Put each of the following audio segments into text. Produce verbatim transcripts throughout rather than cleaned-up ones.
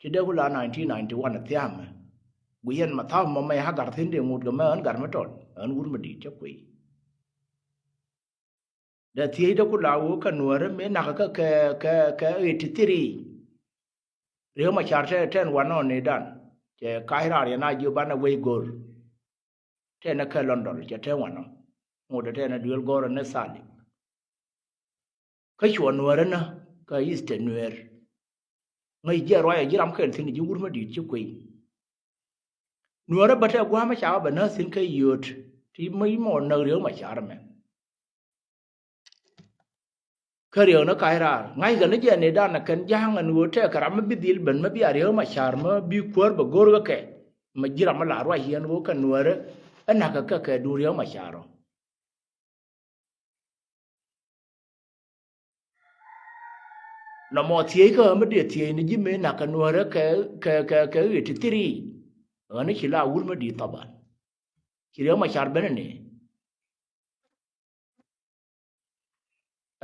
Ti dee ku la nineteen ninety-one a thiamɛ. Guiyɛn ma tha̱a̱p mɔ mɛ hagar thi̱n dee ŋut kɛ mɛ ɣän gat mi tɔt ɣän wur mi di̱i̱t cä kuey. Dee thiec dee ku la wä kɛ nuäärä mëë nakä kɛ kɛ kɛ kɛ eighty three. Riek Machar tɛ tɛn wanɔ ni dan cɛ ka̱c raar yɛn a jiö banɛ wec go̱r. Tɛn ɛ kɛ London cɛ tɛn wanɔ ŋut ɛ tɛn ɛ duel go̱r ɛ ni Thalip. Kä cuɔ nuäärä nä kä Eastern Nuer. Ŋäc jiɛ ruac ɛ ji̱ ram kɛl thi̱n ji̱ wur mi di̱i̱t ci kuey. Nuäärä bä tɛ gua̱a̱mä ca bä näk thi̱n kɛ yio̱o̱t ti mi mɔ näk Riek Machar mɛ. Kä Riek ni ka̱c raar ŋa̱ckɛ ni jɛ ni dan ɛ kɛn ja̱a̱ŋ ɛn ɣöö tɛkɛ ram mi bi dhil ben mi bi a Riek Machar mi bi kuäär bɛ go̱r kä kɛ. Mɛ ji̱ ram mi la ruac yɛn ɣöö kɛ nuäärä ɛ na̱kɛ kɛ kɛ duun Riek Machar ɔ. Nɔmɔ thiec kä mi dee thiec ni ji̱ mëë na̱kɛ nuäärä kɛ kɛ kɛ kɛ eighty three. Ɣän ci la wur mi di̱i̱t thaban. Ci Riek Machar ben ni.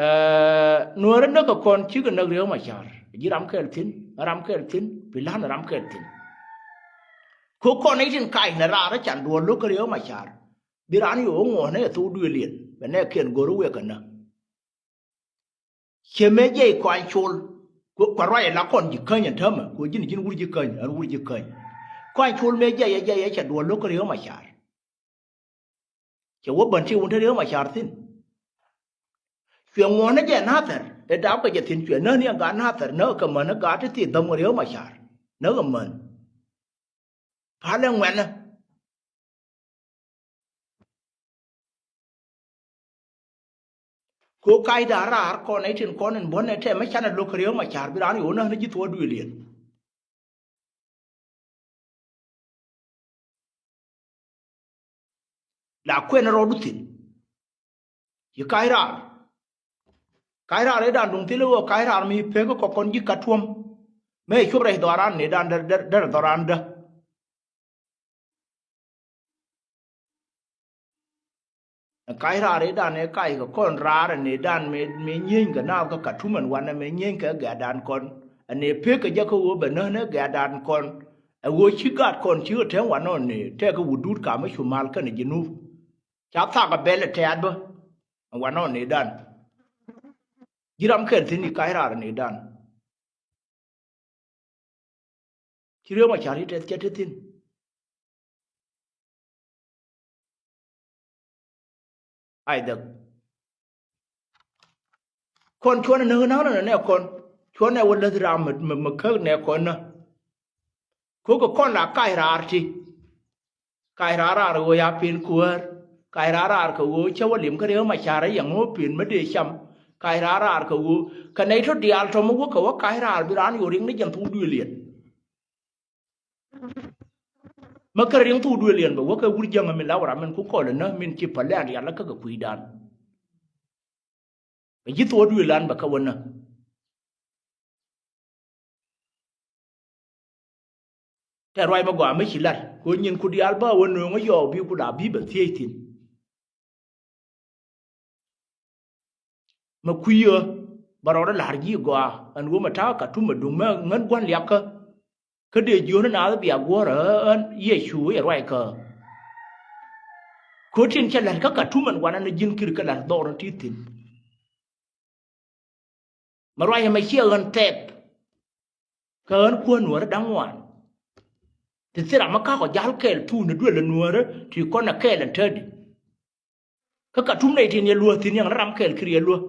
Ɛɛ, nuäärä näk kɛ kɔn cikɛ näk Riek Machar. Ji̱ ram kɛl thi̱n, ram kɛl thi̱n, pi la̱n ram kɛl thi̱n. Ko kɔn i̱ tin kac nɛ raar can duɔl lo̱k kä Riek Machar. Bi raan yo̱o̱k ŋuɔ̱ɔ̱nɛ ɛ thok duëëliɛn bɛ nɛ kiɛn go̱r wek kɛ nä. Ciɛ mëë jiɛc kɔany col. Kuɛ ruac ɛ la kɔn ji̱ käny ɛn täämɛ kuɛ ji̱n ji̱n wur ji̱ käny ɛn wur ji̱ käny. Kɔany col mëë jiɛc ɛ jiɛc ɛ cɛ duɔl lo̱k kä Riek Machar. Cɛ wä bän ti wun te Riek Machar thi̱n. Cuɛ ŋuɔ̱ɔ̱nä jɛ Nathɛr ɛ dap kɛ jɛ thi̱n cuɛ näk ni ɛn gaat Nathɛr näk kɛ män ɛ gaat ti thil dhäm kɛ Riek Machar näk kɛ män. Palɛ ŋuɛnä. Ko ka̱cda raar kɔn ɛ tin kɔn in buɔ̱n ɛ tɛmɛ canɛ lo̱k kɛ Riek Machar bi raan yo̱o̱k näk ni ji̱ thuɔɔk duëëliɛn. La kuɛn rɔɔdu thi̱n. Ci ka̱c raar. Ka̱c raar ëëdan duŋ thil ɣöö ka̱c raar mi pek kɔk kɔn ji̱ Katuɔm. Mëë cuɔp rɛc dhɔran ni dan dɛr dɛr dhɔran dä. Ka̱c raar ëëdan ëë ka̱c kɛ kɔn raar ɛ nëëdan mëë mëë nyieny kɛ naath kä Katuɔm ɛn wanɛ mëë nyieny kɛ gɛ̈ɛ̈dan kɔn. Ɛ nëë pek kɛ jɛ kä ɣöö bɛ näk ni gɛ̈ɛ̈dan kɔn. Ɛ ɣöö ci gat kɔn ci kɛ tɛ̈ɛ̈ŋ wanɔ nëë tɛkɛ wutdut kam mi cu mal kɛnɛ Jinub. Ca thak ɛ bɛl ɛ tɛ̈ɛ̈t bä. Ɛ wanɔ nëëdan. Ji̱ ram kɛl thi̱n i̱ ka̱c raar ɛ nëëdan. Ci Riek Machar i̱ tɛth cɛ te thi̱n. Ai dhäk. Kɔn cuɔ̱n ɛ näk näk nɛ nɛ kɔn cuɔ̱n ɛ wä läth ram mɛ mɛ mɛ käk nɛ kɔn nä. Kokɛ kɔn la kac raar ti. Kac raar raar ɣöö ya pin kuäär. Kac raar raar kɛ ɣöö cä wä lim kä Riek Machar yɛ ŋo̱o̱ pin mi dee cam. Kac raar raar kɛ ɣöö kɛ nɛy tɔ diaal tɔ̱ mi wä kɛ wä kac raar bi raan yo̱o̱ riŋ ni jɛn thuk duëëliɛn. Mä kärɛ riŋ thuk duëëliɛn bɛ wä kɛ wur jäŋä min la wä ram min ku kɔl ɛ nä min ci pälɛ an rial kä kɛ kui̱dan. Bɛ ji̱ thuɔɔk duëël an bɛ kä wä nä. Tɛ ruac mi gɔaa mi ci lat kɛ ɣöö nyin ku diaal bä wä nööŋä yɔɔk bi ku la bi bɛ thiec thi̱n. Mɛ kui̱ ɣä bä rɔɔdä la̱r ji̱ gɔaa ɛn ɣöö mɛ ta̱a̱ Katum mɛ duŋ mɛ ŋän gua̱n liakä. Kä dee jiöönä naath bia guɔ̱ɔ̱rä ɣän Yecu yɛ ruac kä. Kä tin cɛ la̱t kä Katum ɛn wanɛ ni ji̱n kir kä la̱t dhɔr ni ti thi̱n. Mɛ ruac ɛmɛ ciɛ ɣän thɛp. Kä ɣän kuäär nuäärä da̱ŋ ŋuan. Ti thil ram mi ka̱kɔ ja̱l kɛɛl thuun ni duël ɛ nuäärä ti kɔn ɛ kɛɛl ɛn tätdi. Kä Katum nɛy tin yɛ luäk thi̱n yɛn ram kɛɛl kir yɛ luäk.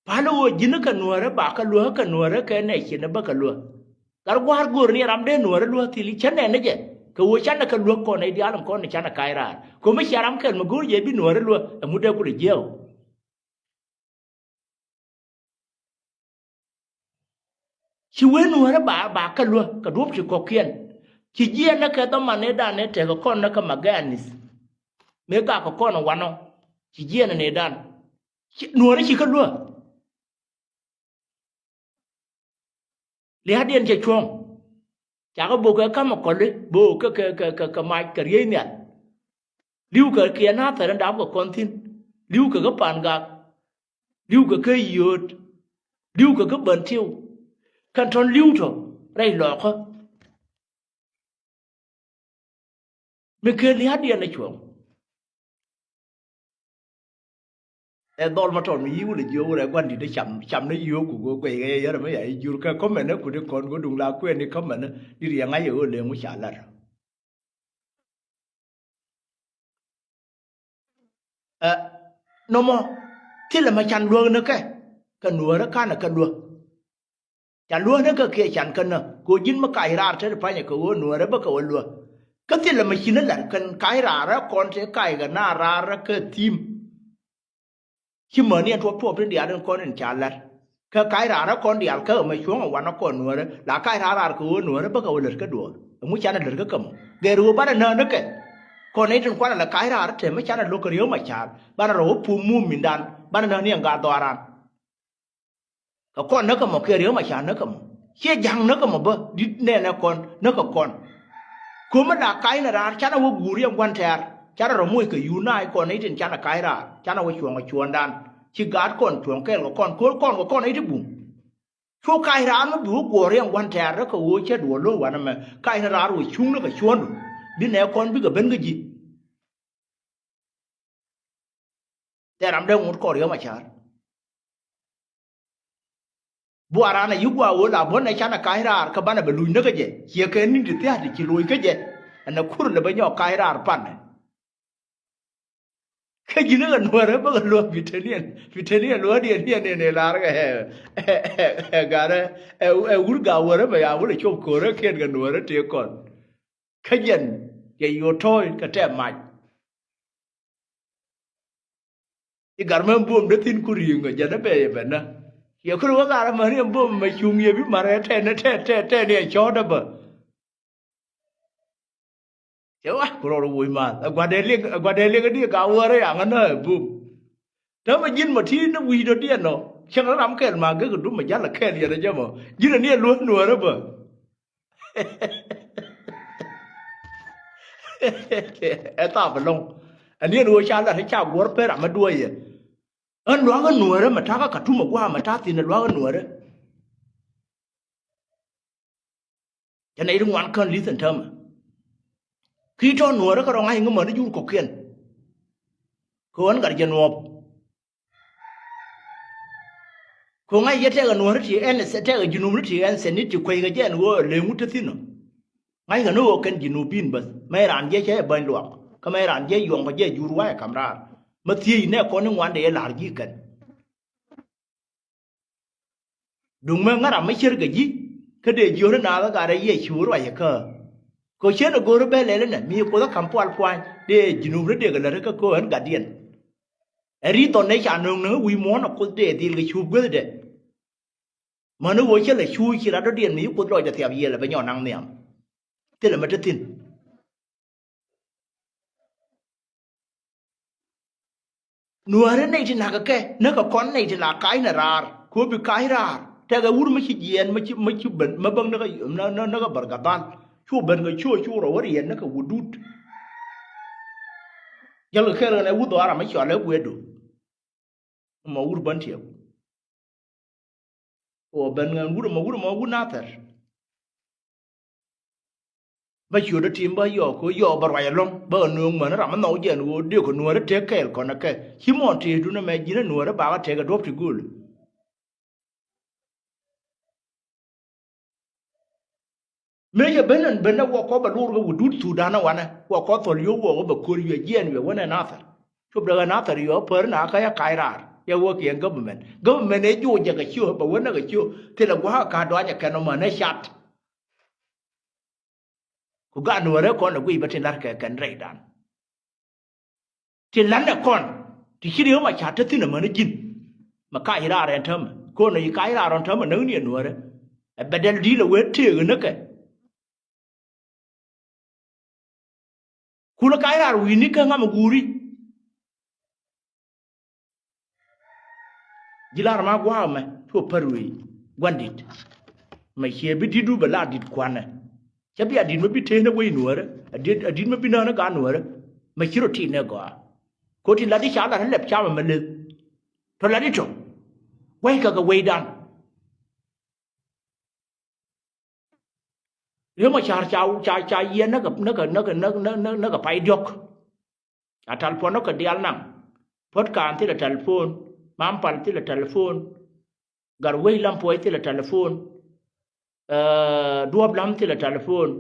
Pa̱l ɣöö ji̱n kɛ nuäärä ba kɛ luäk kɛ nuäärä kɛ nɛy cin bä kɛ luäk. Gat gua̱a̱r go̱o̱r ni ram dee nuäärä luäk thil cä nɛn ni jɛ kɛ ɣöö canɛ kɛ luäk kɔn nɛy diaal in kɔn ni canɛ kac raar kɛ ɣöö mi cia ram kɛl mi go̱o̱r jɛ bi nuäärä luäk ɛŋu dee kulɛ jiääk ɔ. Ci wen nuäärä ba ba kä luäk kɛ duɔ̱p ti kɔ̱kiɛn. Ci jiɛɛn nä kɛ dhɔman ni dan ni tekɛ kɔn nä kä Maganis. Mëë gakɛ kɔn wanɔ ci jiɛɛn ni dan. Ci nuäärä ci kä luäk. Lia̱a̱diɛn cɛ cuɔ̱ŋ. Cakɛ bok kɛ ka̱mɛ kɔli bok kɛ kɛ kɛ kɛ kɛ mac kɛ riey nhial. Li̱w kɛ kiɛ nathɛr in dap kɛ kɔn thi̱n. Li̱w kɛ kä pan gak. Li̱w kɛ kä yio̱o̱t. Li̱w kɛ kä bän tiw. Kɛn tɔ̱n li̱w tɔ̱ rɛy lɔɔkä. Mi kɛ lia̱a̱diɛn ɛ cuɔ̱ŋ. Ɛ dhɔl ma tɔn mi yi̱w lɛ jiök wurɛ gua̱n di̱t ɛ cam, cam ni yio̱o̱k ku go̱o̱k guɛy ɣɛy ɛ yɛr ɛmɛ ya i̱ jur kɛ kɔmɛn ɛ kut i̱ kɔn go̱ duŋ la kuɛn i̱ kɔmɛn ɛ di̱t yɛ ŋa̱c ɛ ɣöö lëŋ wä ca la̱t. Ɛ, nɔmɔ thilɛ mɛ can luäk ni kɛ, kɛ nuäärä kanɛ kɛ luäk. Ca luäk ni kɛ kiɛ can kɛ nä kɛ ɣöö ji̱n mi kac raar te ti panyɛ kɛ ɣöö nuäärä bä kɛ wä luäk. Kä thilɛ mɛ ci ni la̱r kɛn kac raar rɛ kɔn tëë kac kɛ na raar rɛ kɛ thi̱i̱m. Ci mäni ɛn tuɔp tuɔp tin diaal in kɔn in ca la̱r. Kä kac raar rɛ kɔn diaal kä ɛmɛ cuɔ̱ŋ ɛ wanɛ kɔn nuäärä la kac raar raar kɛ ɣöö nuäärä bä kɛ wä lät kä duɔɔr. Ɛŋu canɛ lät kä kämɔ gɛr ɣöö banɛ nä ni kɛ. Kɔn ni tin kuanɛ lɛ kac raar te mi canɛ lo̱k kɛ riäm a ca̱a̱r banɛ rɔ wä pum mum mindan banɛ nä ni ɛn gaat dhɔaaran. Kɛ kɔn näk kɛ mɔ kiɛ riäm a ca näk kɛ mɔ. Ciɛ ja̱ŋ näk kɛ mɔ bä di̱t nɛnɛ kɔn näk kɛ kɔn. Ko̱mä la ka̱cnɛ raar canɛ wä guur yɛn gua̱n tɛ̈r canɛ rɔ moc kɛ yuun na̱a̱c kɔn ni tin canɛ ka̱c raar canɛ wä cuɔ̱ŋ ɛ cuɔ̱ɔ̱ŋdan. Ci gaat kɔn cuɔ̱ŋ kɛɛl kɛ kɔn ko̱r kɔn kɛ kɔn ni ti bum. Cu ka̱c raar mi bi wä guɔ̱ɔ̱r yɛn gua̱n tɛ̈r rɛ kɛ ɣöö cɛ duɔ̱ɔ̱r lo̱k wanɛ mɛ ka̱cnɛ raar wä cuŋ ni kɛ cuɔ̱ɔ̱ŋdu. Bi nɛ kɔn bikɛ ben kä ji̱. Tɛ ram dee ŋot kɔr yɔm a ca̱r. Buaran a yi gua wee la buɔ̱n ɛ canɛ ka̱c raar kä banɛ bɛ luc ni kä jɛ ciɛ kɛ ni̱n ti thia̱a̱t ti ci loc kä jɛ. Ɛn ɛ kur lɛ bä nyɔk ka̱c raar panɛ. Kä ji̱n ɛ kɛ nuäärä bä kɛ luäk piteniɛn piteniɛn luäk diɛn diɛn in ɛ lar kɛ ɛ ɛ ɛ garɛ ɛ wur gak wärä bɛ ya wur ɛ cop ko̱rä kiɛn kɛ nuäärä tëë kɔn. Kä jɛn kɛ yo̱o̱ tɔ̱ɔ̱c kɛ tɛm mac. I̱ gar mɛ buɔ̱m dee thi̱n ku ri̱i̱ŋ ɛ jɛn ɛ bɛ yɛ bɛ nä. Yɛ kul wä gar mɛ riɛm buɔ̱m mɛ cuŋ yɛ bi marɛ tɛn tɛn tɛn tɛn yɛ cɔ̱ɔ̱t ɛ bä. Cɛ wa ku rɔɔr woc math ɛ gua̱dɛ liŋ ɛ gua̱dɛ liŋ ɛ di ka wäärä yaŋ ɛ nä ɛ buɔ̱m. Täämɛ ji̱n mɔ ti ni wi̱i̱dɔ̱diɛn nɔ cäŋ ram kɛl ma gek dum mɛ jal kɛl yɛn jɛ mɔ ji̱n ani ɛ luäk nuäärä bä. Ɛ thap ɛlɔ̱ŋ. Ani ɛn ɣöö ca lat ca guɔ̱r pɛr amɛ duɔ̱ɔ̱yɛ. Ɣän luakä nuäärä mɛ takä Katum ɛ gua̱a̱ mɛ ta̱a̱ thi̱n ɛ luakä nuäärä. Cä nɛy ti ŋuan kän li̱th ɛn täämɛ. Ki tɔ̱ nuäärä kä rɔ ŋa̱c ŋämäni jur kɔ̱kiɛn. Kɛ ɣän gat jɛ nuɔɔp. Kɛ ŋa̱c jɛ tɛkɛ nuäärä ti ɛn tɛkɛ junupni ti ɛn thɛn ni ti kueckɛ jɛ ɛn ɣöö leŋ wut te thi̱n ɔ. Ŋa̱ckɛ ni ɣöö kɛn junubin bäth mɛ raan jɛ cɛ jɛ bäny luak kä mɛ raan jɛ yuɔ̱ŋkɛ jɛ jur wa̱a̱ ɛ ka̱m raar. Mɛ thiec nɛ kɔn ni ŋuan dee jɛ la̱r ji̱ kɛn. Duŋ mi ŋa̱t ram mi cier kɛ ji̱ kä dee jiöt ni naath ɛ gat rɛy Yecu ruac ɛ kä. Kɛ cien ɛ go̱o̱r bɛ lɛl inɛ mi Kuoth ɛ ka̱m pual pua̱ny dee ji̱ nup ni dee kɛ lät kä köö ɣän gatdiɛn. Ɛ ri dhɔn nɛ ca nöŋ ni wi̱i̱ muɔ̱ɔ̱n ɛ Kuoth dee dhil kɛ cuup guethdɛ. Mäni ɣöö cä lɛ cuuc ci rat dɔ̱diɛn mi ci Kuoth lɔcdɛ thiap yiël ɛ bɛ nyɔk naŋ nhiam. Thilɛ mi te thi̱n. Nuäärä nɛy ti na̱kä kɛ näkɛ kɔn nɛy ti la ka̱cnɛ raar kɛ ɣöö bi ka̱c raar tɛkɛ wur mi ci jiɛɛn mi ci mi ci ben mi bäŋ näkɛ näkɛ bärkɛ dhal. Cu ben kɛ cuɔ cu rɔ wä riɛn näkɛ wä dut. Jäl kɛ kɛl ɣän ɛ wur dhɔaar ram mi cɔal ɛ guiɛɛtdu. Mɔ wur bän tiɛɛk. Ɣöö ben ŋäŋ wur ɛmɔ wur ɛmɔ wur Nathɛr. Bä ciötdä tim bä yɔɔk kɛ ɣöö yɔɔk bä ruac ɛlɔ̱ŋ bä kɛ nööŋ män ram mi nhɔk jɛn ɣöö dëëk kɛ nuäärä tëë kɛɛl kɔn ɛ kɛ ci mɔɔn tëëdu nɛmɛ ji̱n ɛ nuäärä bakɛ tëëk ɛ duɔ̱p ti gööl. Mëë cɛ ben ɛn ben ɛ wä kɔp ɛ lor kɛ wä dut Thudan ɛ wanɛ wä kɔp thɔl yio̱w wä kɔp ɛ köl wiɛ jiɛɛn wiɛ wänɛ Nathɛr. Cop dɛ ɣä Nathɛr yɔɔ pär na kä yɛ kac raar yɛ wä kiɛn government. Government ɛ joc jɛ kɛ ciö bɛ wänɛ kɛ ciö thilɛ gua̱a̱k ɛ ka̱a̱t dɔac ɛ kɛn ɔmɔ ɛ nɛ cat. Ku gat nuäärä kɔn ɛ guic bä tin la̱t kɛ kɛn rɛydan. Tin la̱t nɛ kɔn ti ci riäm a ca te thi̱n amäni ji̱n. Mɛ kac raar ɛn täämɛ ko̱n ɛ yi kac raar ɛn täämɛ näk ni ɛ nuäärä. Ɛ bɛ dɛl di̱i̱l ɛ wee tëëk ɛ näkɛ. Kulɛ kac raar wi̱i̱ni kä ŋa̱m ɛ guuri. Ji̱ lar ma gua̱a̱k mɛ cu pär wei gua̱n di̱t. Mɛ ciɛ bi di̱tdu bɛ la di̱t kuanɛ. Cä bi a di̱t mɛ bi tëënɛ wei nuäärä a di̱t a di̱t mɛ bi näänä gat nuäärä. Mɛ ci rɔ ti̱i̱nɛ gɔaa. Ko̱ ti lat i̱ ca lat i̱ lɛp camɛ mɛ leth. Tɔ lat i̱ tɔ gua̱ckɛ kɛ weidan. Riek Machar ca, ca, ca yiɛn näk, näk, näk, näk, näk, näk, näk pay diɔ̱k. Ca telephone näk kɛ diaal naŋ. Puɔ̱t Ka̱a̱n thilɛ telephone. Mampal thilɛ telephone. Gatwec Lam Puɔc thilɛ telephone. Ɛ, Duɔ̱ɔ̱p Lam thilɛ telephone.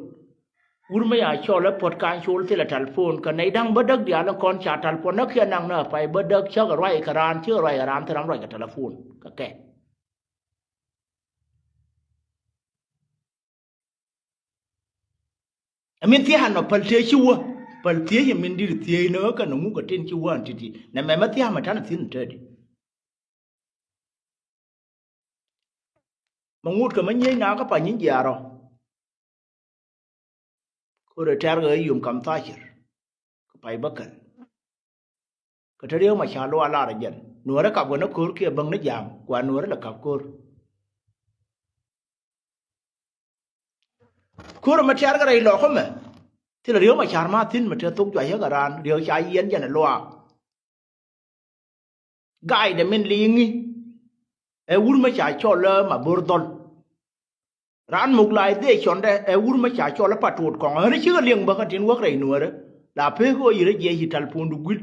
Wur mi ya cɔl ɛ Puɔ̱t Ka̱a̱n Col thilɛ telephone. Kɛ nɛy da̱ŋ bädäk diaal in kɔn ca telephone näk kiɛ naŋ nä pay bädäk, cä kɛ ruac kɛ raan, cä kɛ ruac kɛ raan, thil ram ruac kɛ telephone kɛ kɛ. Ɛ min thia̱a̱n nɔ päl tëë ci wä. Päl thiec ɛ min di̱t thiec ni ɣä kɛn ŋuk ɛ tin ci wä ɛn ti̱ti̱. Nɛ mɛmɛ thia̱a̱n mɛ ta̱n ɛ thi̱n ɛ tëëdi. Mɛ ŋut kɛ mɛ nyiec na kä pa nyiec jiaarɔ. Ko̱r ɛ tɛ̈r kɛ yom kam thacir. Kɛ pay bä kɛl. Kɛ te Riek Machar luaak lar ɛ jɛn. Nuäärä kap kɛ ni ko̱r kiɛ bäŋ ni ja̱a̱ŋ. Kua Nuäärä lɛ kap ko̱r. Ko̱r ɛmɛ tɛ̈r kɛ rɛy lɔkä mɛ. Thilɛ Riek Machar ma thi̱n mɛ te thok juac yäk ɛ raan. Riek ca yiɛn jɛn ɛ luaak. Ga̱a̱ydɛ min liŋi. Ɛ wur mi ca cɔl ɛ Mabor Dhɔl. Raan muk la idhiɛ cɔndɛ ɛ wur mi ca cɔl ɛ Patuot Kɔŋ. Ɣän cikɛ liŋ bä kä tin wäk rɛy Nuäärä. La pek ɣöö yirɛ jiɛc ci telephone du guil.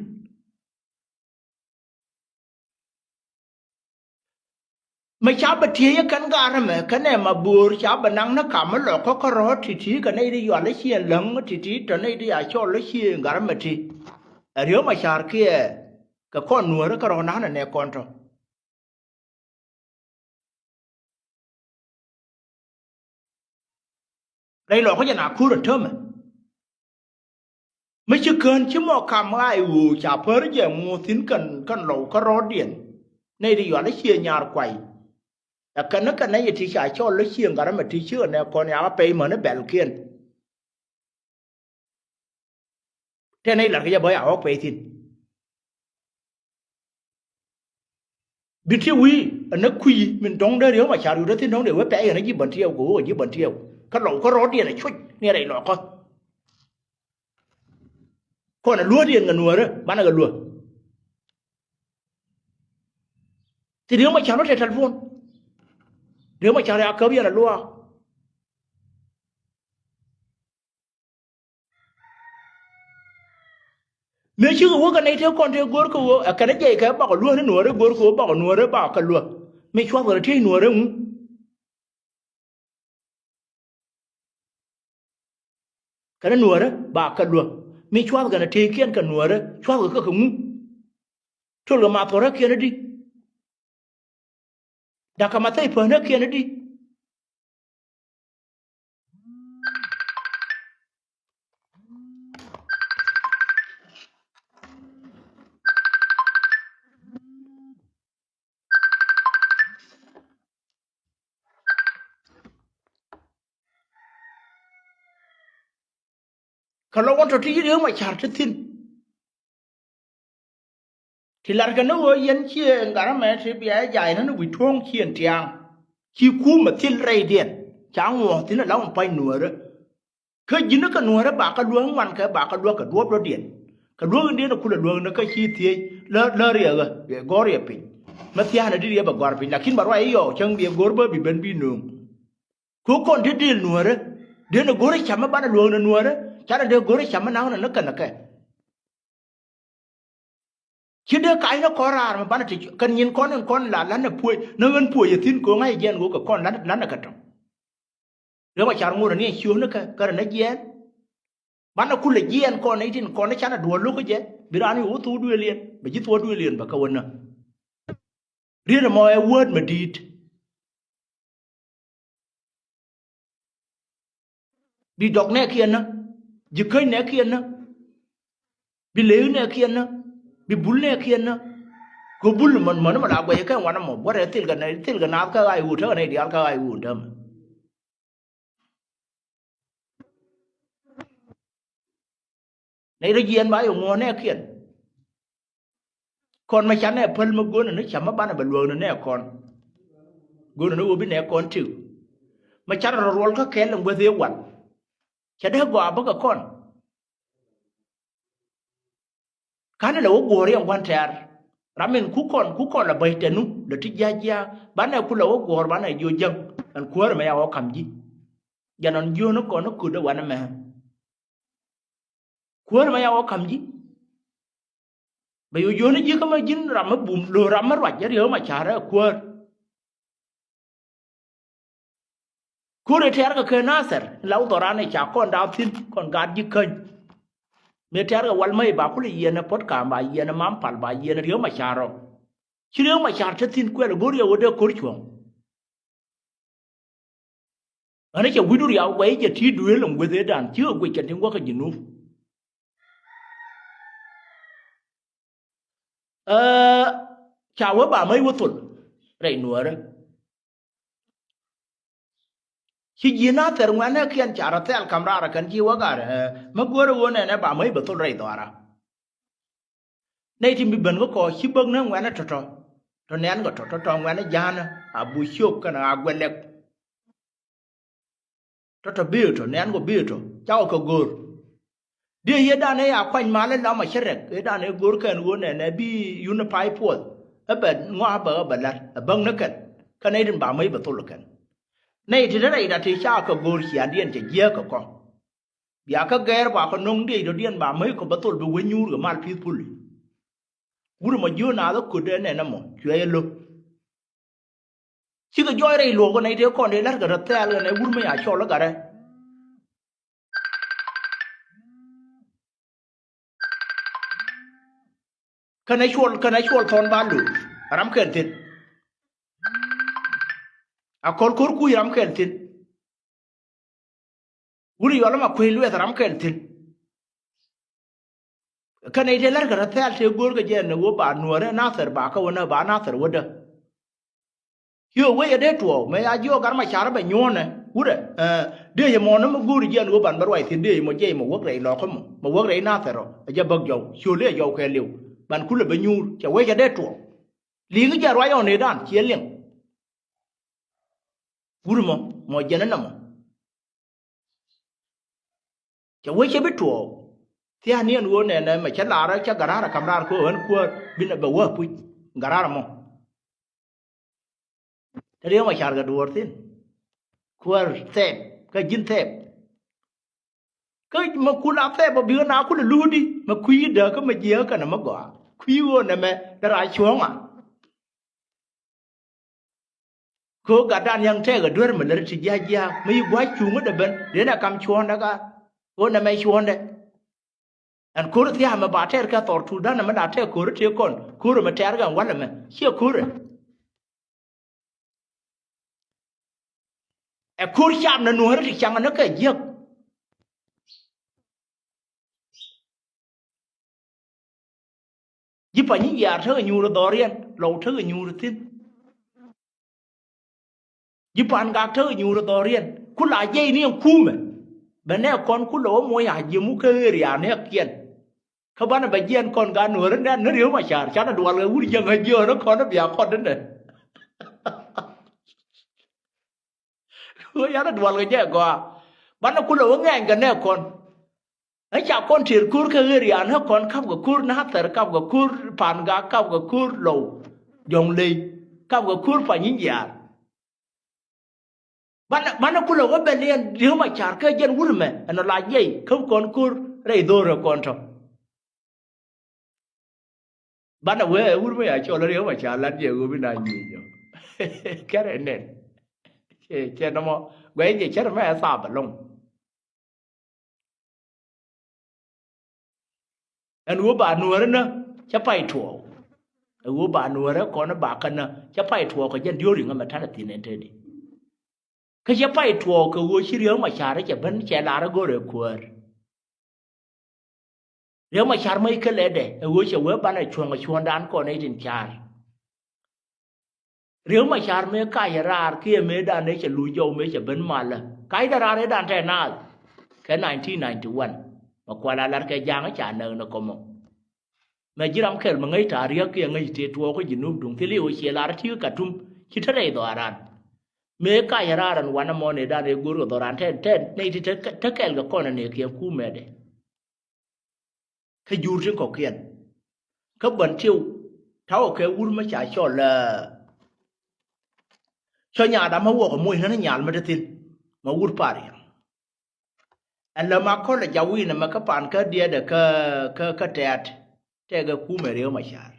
Mi ca bɛ tiey ɛ kɛn ga̱a̱r ɛmɛ kɛnɛ Mabor ca bɛ naŋ ni kam mi lɔkä kärɔ̱ ti̱ti̱ kɛ nɛy di yual i̱ ciɛ läŋ ti̱ti̱ tɔ nɛy di a cɔl i̱ ciɛ gat ɛmɛ ti. Ɛ Riek Machar kiɛ kɛ kɔn Nuäärä kärɔ̱ na̱n ɛ nɛ kɔn tɔ. Rɛy lɔkä jɛ na ko̱r ɛ täämɛ. Mi ci kään ci mɔ kam ɣaay ɣöö ca pär jɛ ŋuɔ̱th thi̱n kɛn, kɛn lɔw kärɔ̱diɛn. Nɛy ti yual i̱ cie nyaar kuay. Ɛ kɛn ni kɛn nɛy ti ca cɔl i̱ cie gat ɛmɛ ti ci kɛ nɛ kɔn yakä pɛy mäni bɛlkiɛn. Tɛn nɛy la̱t kɛ jɛ bä ya ɣɔ̱k pɛy thi̱n. Bi ti wi̱i̱ ɛn ɛ kui̱ min dɔ̱ŋ dee Riek Machar yut ɛ thi̱n dɔ̱ŋ dee wee pɛy ɛn ɛ ji̱ bän tiɛɛw kɛ wee ji̱ bän tiɛɛw. Kä lɔw kä rɔɔdiɛn ɛ cuc ni rɛy lɔkä. Kɔn ɛ luäödiɛn kɛ Nuäärä banɛ kɛ luäk. Ti Riek Machar wä tɛ telephone. Riek Machar ya käp yɛn ɛ luaak. Mëë cikɛ wä kɛ nɛy tëë kɔn tëë go̱o̱r kɛ ɣöö ɛ kɛn jiɛc kɛ bakɔ luäk ni Nuäärä go̱o̱r kɛ ɣöö bakɔ Nuäärä bakɔ kɛ luäk. Mi cuath kɛ rɔ tiec Nuäärä ŋu. Kɛn Nuäärä bakɔ kɛ luäk. Mi cuath kɛn tëëkiɛn kɛ Nuäärä cuath kɛ kä kɛ ŋu. Tol kɛ mathɔrä kiɛn di. Da̱k kɛ mathɛy pänä kiɛn di. Kä lɔ wä tɔ ti Riek Machar ti thi̱n. Ti lar kɛ ni ɣöö yɛn ciɛ gat ɛmɛ ti bia jay ni ni wi̱i̱ tuɔ̱ɔ̱ŋ ciɛ tiaŋ. Ci kumɛ thil rɛydiɛn ca ŋuɔ̱ɔ̱k thi̱n ala wä pa̱ny Nuäärä. Kä ji̱n kä Nuäärä ba kä luäk ŋuan kɛ ba kä luäk kɛ duɔ̱ɔ̱p dɔ̱diɛn. Kɛ luäk in diɛn kulɛ luäk ni kä ci thiec lä, lä riɛk ɛ gɔ̱r yɛ piny. Mɛ thia̱a̱n ɛ di̱t yɛ bɛ gɔ̱a̱r piny lakin ba ruac i̱ yɔɔk cäŋ biɛ go̱r bä bi ben bi nööŋ. Kɛ kɔn ti dil Nuäärä. Dee ni go̱r i̱ camä banɛ luäk ni Nuäärä. Canɛ dee go̱r i̱ camä naŋ ni ni kɛn kɛ. Ci dee kac ni kɔn raar mi banɛ ti kɛn nyin kɔn in kɔn la lanɛ puɔ̱c ni ɣän puɔ̱c ɛ thi̱n ko̱ŋ a jiɛn ɣöö kɛ kɔn lanɛ, lanɛ kɛ tɔ̱. Riek Machar ŋot ani ɛ ciöönikɛ kɛ rɛ ni jiɛɛn. Banɛ kulɛ jiɛɛn kɔn ni tin kɔn ni canɛ duɔl lo̱k kä jɛ bi raan i̱ wä thok duëëliɛn bɛ ji̱ thuɔ̱k duëëliɛn bɛ kɛ wä nä. Riet ɛmɔ ɛ wääd mɛ di̱i̱t. Bi dɔk nɛɛkiɛn nä, ji̱ käny nɛɛkiɛn nä, bi leek nɛɛkiɛn nä, bi bul nɛɛkiɛn nä. Kɛ bul män män mɛ la guɛc kɛ wanɛ mɔ buɔrɛ thil kɛ nɛ thil kɛ naath kä ɣa̱c ɣöö tekɛ nɛy diaal kä ɣa̱c ɣöö dämɛ. Nɛy rɔ jiɛɛn ba yɛ ŋuɔ̱ɔ̱n nɛɛkiɛn. Kɔn mɛ canɛ päl mɛ go̱o̱nɛ ni camä banɛ bɛ luäk ni nɛɛkɔn. Go̱o̱nɛ ni ɣöö bi nɛɛkɔn ti̱w. Mɛ canɛ rɔ ruɔl kä kɛl in guäth i̱ wal. Cɛ dee gɔaa bäkɛ kɔn. Ka̱n ilɛ wä guɔ̱ɔ̱r yɛn gua̱n tɛ̈r. Ram in ku kɔn, ku kɔn lɛ bäc tɛnu, lɛ ti jia̱ jia̱. Banɛ ku lɛ wä guɔ̱ɔ̱r banɛ jiö jäŋ. Ɛn kuäär mɛ ya wä ka̱m ji̱. Jɛn ɔn jiöni kɔn ni kut ɛ wanɛ mɛ. Kuäär mɛ ya wä ka̱m ji̱. Bɛ yo̱ jiöni ji̱ kä mɛ ji̱n ram mɛ bum lo̱r ram mɛ ruac jɛ Riek Machar ɛ kuäär. Kuäär ɛ tɛ̈r kɛ kɛ Nathɛr la wä dhɔran ɛ ca kɔn da̱a̱ thi̱n kɔn gaat ji̱ käny. Mëë tɛ̈r kɛ wal mɛ i̱ ba kulɛ yiɛn ɛ Puɔ̱t Ka̱a̱m ba yiɛn ɛ Ma̱a̱m Pal ba yiɛn ɛ Riek Machar rɔ. Ci Riek Machar te thi̱n kuɛl ɛ go̱r yɛ wä dee ko̱r cuɔ̱ŋ. Ɣän cɛ wi̱cdu riaw guɛy jɛ ti duëël in gueth ëëdan ci ɣä guic kɛn tin guäk kä Jinub. Ɛ, ca wee ba mäc wä thol rɛy nuäärä. Ci ji̱ Nathɛr ŋuɛ̈nɛ kiɛn ca rɔ thɛl ka̱m raarä kɛn ci wä gar, ɛ, mi go̱o̱rä ɣöö nɛnɛ ba mäc bɛ thol rɛy dhɔaara. Nɛy ti mi ben kä kɔ ci bäk ni ŋuɛ̈nɛ tɔ̱tɔ̱. Tɔ̱ nɛn kɛ tɔ̱ tɔ̱tɔ̱ ŋuɛ̈nɛ ja̱a̱nä a bu ciök kɛnɛ a guɛlɛk. Tɔ̱tɔ̱ bi tɔ̱ nɛn kɔ bi tɔ̱ cakɔ kɛ go̱o̱r. Diɛ yɛ dan ɛ ya kuany mal ɛ lam a cä rɛk ɛ dan ɛ go̱o̱r kɛn ɣöö nɛnɛ bi unified force. Ɛ bɛ ŋɔak bɛ ɣä bɛ la̱t ɛ bäk ni kɛn. Kä nɛy tin ba mäc bɛ thol kɛn. Nɛy ti te rɛy da ti cakɔ kɛ go̱o̱r ciaŋdiɛn cɛ jiääk kɛ kɔ. Bia kä gɛɛr ba kɔ no̱ŋ diec dɔ̱diɛn ba mäc kɔ bä thol bi wä nyuur kɛ mal peacefully. Wur mɔ jiö naath ɛ köt ɛ nɛn ɛmɔ cuɛ yɛ lo̱k. Cikɛ jɔɔc rɛy luɔk kɛ nɛy tëë kɔn dee la̱t kɛ rɔ thɛɛl kɛ nɛy wur mɔ ya cɔl ɛ gat ɛ. Kɛnɛ cuɔl kɛnɛ cuɔl thɔn ba lo̱k ram kɛl thi̱n. A kɔl ko̱r kuc ram kɛl thi̱n. Wut yɔl ma kuec luɛth ram kɛl thi̱n. Kɛnɛ itɛ lär kɛ rɛ thɛl tëë go̱o̱r kɛ jɛ ni wä ba nuɔrɛ Nathɛr ba kä wä nä ba Nathɛr wä dä. Ciö wec ɛ dee tuɔɔk mɛ ya jiɔk gat ma carä bɛ nyuɔ̱ɔ̱nɛ wurɛ. Dee yɛ mɔnä mi go̱o̱ri jiɛn wä ban bä ruac thi̱n dee yɛ mɔ jiɛc mɔ wäk rɛy lɔkä mɔ mɔ wäk rɛy Nathɛr ɔ ɛ jɛ bäk jɔw ciö lëë jɔw kɛ liw ban kulɛ bä nyuur cɛ wec ɛ dee tuɔɔk. Li̱ŋ jɛ ruac ɔn ëëdan ciɛ liŋ. Wur mɔ mɔ jɛn ɛ nɔmɔ. Cɛ wec cɛ bi tuɔɔk thia̱a̱n ni ɛn ɣöö nɛnɛ mɛ cä laarä cä garaarä ka̱m raar kɛ ɣän kuäär binɛ bɛ wä puc garaarä mɔ. Te Riek Machar kɛ duɔ̱ɔ̱r thi̱n kuäär thɛɛp kä ji̱n thɛɛp. Kä mɛ kul a thɛɛp ɔ bikɛ na kulɛ luuti mɛ kui̱ dääk kä mɛ jiääk kɛnɛ mɛ gɔaa kui̱ ɣöö nɛmɛ dee rac cuɔ̱ɔ̱ŋa. Kɛ ɣöö gatdan yaŋ tɛɛk ɛ duer mi lät ti jia̱ jia̱ mi yi gua̱c cuŋä dee ben riɛn ɛ kam cuɔ̱ɔ̱ndɛ ka ɣöö nɛmɛ cuɔ̱ɔ̱ndɛ. Ɛn ko̱r thia̱a̱ mɛ ba tɛɛr kɛ thɔr tuut dan ɛmɛ la tɛɛk ko̱r tëë kɔn ko̱r ɛmɛ tɛɛr kɛ ɛn wal ɛmɛ ciɛ ko̱r ɛ. Ɛ ko̱r cap nɛ nuɔ̱ɔ̱rä ti caŋ ni kɛ jiäk. Ji̱ Panyiyaar tekɛ nyuur dhɔriɛn Lɔw tekɛ nyuur thi̱n. Ji̱ Pangak tekɛ nyuur dhɔriɛn ku la jiɛc ni ɛn kumɛ. Bɛ nɛ kɔn ku Lɔw moc a jiɛmu kä area nɛ kiɛn. Kä banɛ bɛ jiɛn kɔn ka nuɔ̱ɔ̱rä nɛn ni Riek Machar canɛ dual kɛ wur jiäŋä jiɔ̱ɔ̱rä kɔn bia kɔn ni nɛ. Ɣöö yanɛ dual kɛ jɛ gɔaa banɛ kulɛ wä ŋɛɛny kɛ nɛ kɔn. Ɛ ca kɔn tëër ko̱r kä ɣerian ɛ kɔn kap kɛ ko̱r Nathɛr kap kɛ ko̱r Pangak kap kɛ ko̱r Lɔw Jɔŋley kap kɛ ko̱r Panyiyaar. Banɛ banɛ kulɛ wä bɛ liɛn Riek Machar kä jɛn wut mɛ ɛn ɔ la jiɛc käp kɔn ko̱r rɛy dho̱o̱rɛ kɔn tɔ. Banɛ wee wur mi ya cɔl Riek Machar lat jɛ ɣöö bi na nyieny jɔ. Kɛrɛ nɛn. Cɛ cɛ nɔmɔ guɛy jɛ cɛr mɛ ɛ thap ɛlɔŋ. Ɛn ɣöö ba nuäärä nä cä pay tuɔɔk. Ɛ ɣöö ba nuäärä kɔn ba kä nä cä pay tuɔɔk kɛ jɛn diööri ŋä mɛ ta̱nɛ thi̱n ɛn tëëdi. Kä cä pay tuɔɔk kɛ ɣöö ci Riek Machar cɛ ben cɛ lar ɛ go̱rɛ kuäär. Riek Machar mäc kɛ lɛtdɛ ɛ ɣöö cɛ wee banɛ cuɔ̱ŋ ɛ cuɔ̱ɔ̱ŋdan kɔn ɛ tin ca̱a̱r. Riek Machar mëë kac ɛ raar kiɛ mëëdan ëë cɛ luc jɔw mëë cɛ ben malä kacdɛ raar ëëdan tɛ naath. Kɛ nineteen ninety one mɛ kual a lar kɛ ja̱a̱ŋ ca näk ni kɔmɔ. Mɛ ji̱ ram kɛl mi ŋäc ta̱a̱ riäk kiɛ ŋäc tëë tuɔɔk kä Jinub duŋ thil i̱ ɣöö ciɛ lar ti̱i̱ Katum ci te rɛy dhɔaaran. Mëë kac ɛ raar ɛn wanɛ mɔ nëëdan ëë go̱r kɛ dhɔaaran tɛn tɛn nɛy ti te kɛl kɛ kɔn ɛ nëë kiɛ kumɛdɛ. Kä jur tin kɔ̱kiɛn kä bän tiw ta̱wä kɛ wur mä ca cɔl. Cɔ nyaadam mä wuɔk ɛ moc nän nyal mä te thi̱n mä wur pariɛm. Ɛn lä ma kɔl ɛ jaw wi̱i̱n ɛmɛ kä pan kä diɛɛdɛ kä, kä, kä tɛ̈t. Tɛkɛ kumɛ Riek Machar.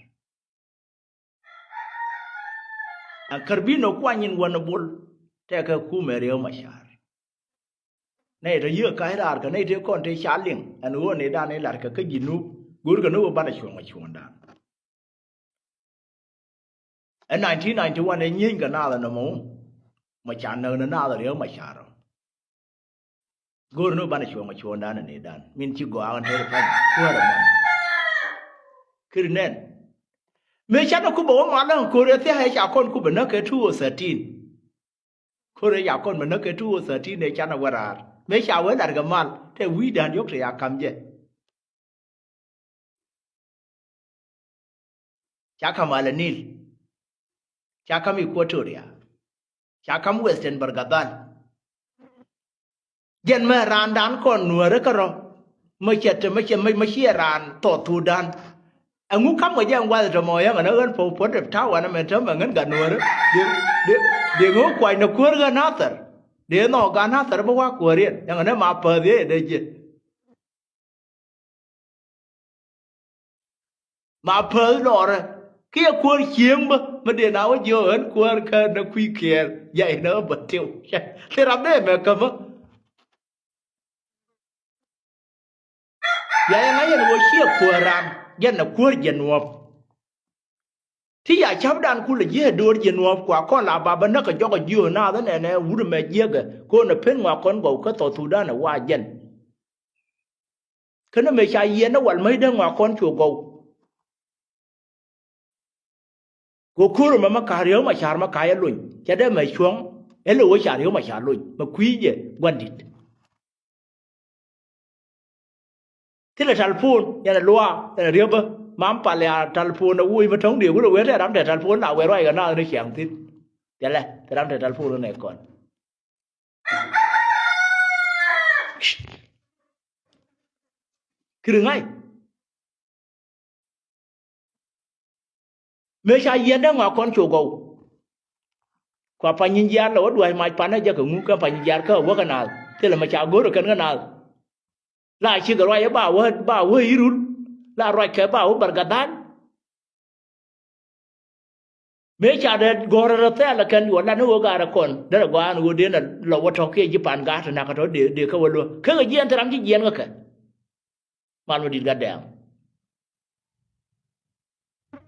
Ɛn kär bi nɔ kuany in wän ɛ bol. Tɛkɛ kumɛ Riek Machar. Nɛy tɔ yiëë ka̱c raar kɛ nɛy tëë kɔn tëë ca liŋ ɛn ɣöö nɛy dan i̱ la̱rkɛ kä Jinub. Go̱o̱rkɛ ni ɣöö banɛ cuɔ̱ŋ ɛ cuɔ̱ɔ̱ŋdan. Ɛ nineteen ninety-one ɛ nyieny kɛ naath ɛ nɔmɔ wä. Mɔ ca näk ni naath ɛ Riek Machar ɔ. Go̱o̱r ni banɛ cuɔ̱ŋ ɛ cuɔ̱ɔ̱ŋdan ɛ nɛy dan min ci gɔaa ɣän te ri pa̱ny kuäärä mɔn. Kiri nɛn mëë canɛ kupɛ wä mal ɛn ko̱r ɛ thia̱k ɛ ca kɔn kupɛ näk kɛ two oh thirteen. Ko̱r ɛ ca kɔn mɛ näk kɛ two oh thirteen ɛ canɛ wä raar mëë ca wee lat kɛ mal tɛ wi̱i̱dan diɔ̱k te ca ka̱m jɛ. Ca ka̱m Ala Nil. Ca ka̱m Equatoria. Ca ka̱m Western Bargadal. Jɛn mɛ raandan kɔn Nuäärä kärɔ. Mɛ cɛ te mɛ cɛ mɛ ciɛ raan thɔɔth thuudan. Ɛŋu ka̱m kɛ jɛ ɛn gua̱th tɔmɔ yɛn ɣän ɣän puɔ̱t puɔ̱t tɛ ta̱a̱ wanɛ mɛ täämɛ ŋän gat Nuäärä. Dee dee dee ŋä kuac nɛ kuäär ɣän Nathɛr. Dee nhɔk gat Nathɛr bä wa̱a̱ kuääriɛn yɛn ɣän ɛ ma pääth yɛ dee jiɛ. Ma päth lɔrɛ kiɛ kuäär cieŋ bä mi dee na wä jiɛ ɣän kuäär kä nɛ kui̱ kiɛɛr. Jay nɛ ɣä bä tiw thil ram dee mɛ kämä. Jay ŋa̱c yɛn wä ciɛ kuäär ran jɛn nɛ kuäär jɛ nuɔ̱p. Ti ya ca̱pdan kulɛ jiɛ do̱r jɛ nuɔ̱p kua kɔn la ba bä näk kɛ jɔk ɛ jiö naath ɛnɛnɛ wut ɛmɛ jiäkɛ ko̱n ɛ pen ŋɔak kɔn gɔw kä South Sudan ɛ wa jɛn. Kä ni mëë ca yiɛn ni wal mäcdä ŋɔak kɔn cu gɔw. Kɛ ko̱r ɛmɛ mɛ ka̱r Riek Machar mɛ ka̱r yɛ lony cɛ dee mɛ cuɔ̱ŋ. Ɛ lɛ wä ca Riek Machar lony mɛ kui̱ jɛ gua̱ndit. Thilɛ talpon yɛn ɛ luaak yɛn ɛ riepä. Mam pal ya talpon ɛ woc mi tɔ̱ŋ diɛ wut ɛ wee tɛ ram tɛ talpon la wee ruac kɛ naath ni ciaŋ thi̱n. Thilɛ tɛ ram tɛ talpon ni nɛ kɔn. Kiri ŋa̱c. Mëë ca yiɛn dee ŋɔak kɔn cu gɔw. Kua Panyijiar lɛ wä dua̱c mac panɛ jɛ kɛ ŋu kɛn Panyijiar kä wä kɛ naath thilɛ mɛ ca go̱r kɛn kɛ naath. La cikɛ ruac ba wä ba wä irul la ruac kɛ ba wä Bargadal. Mëë ca dee gɔ̱rä rɛ thɛɛl kɛn yuɔ lan ni wä gaarä kɔn derɛ gɔaa ni wä dee nɛ lɔ wä tɔ̱ kiɛ ji̱ pan gaat ti nakä tɔ̱ dee dee kä wä luä kä kɛ jiɛn thil ram ci jiɛn kä kɛ. Mal mi di̱t gat dɛɛŋ.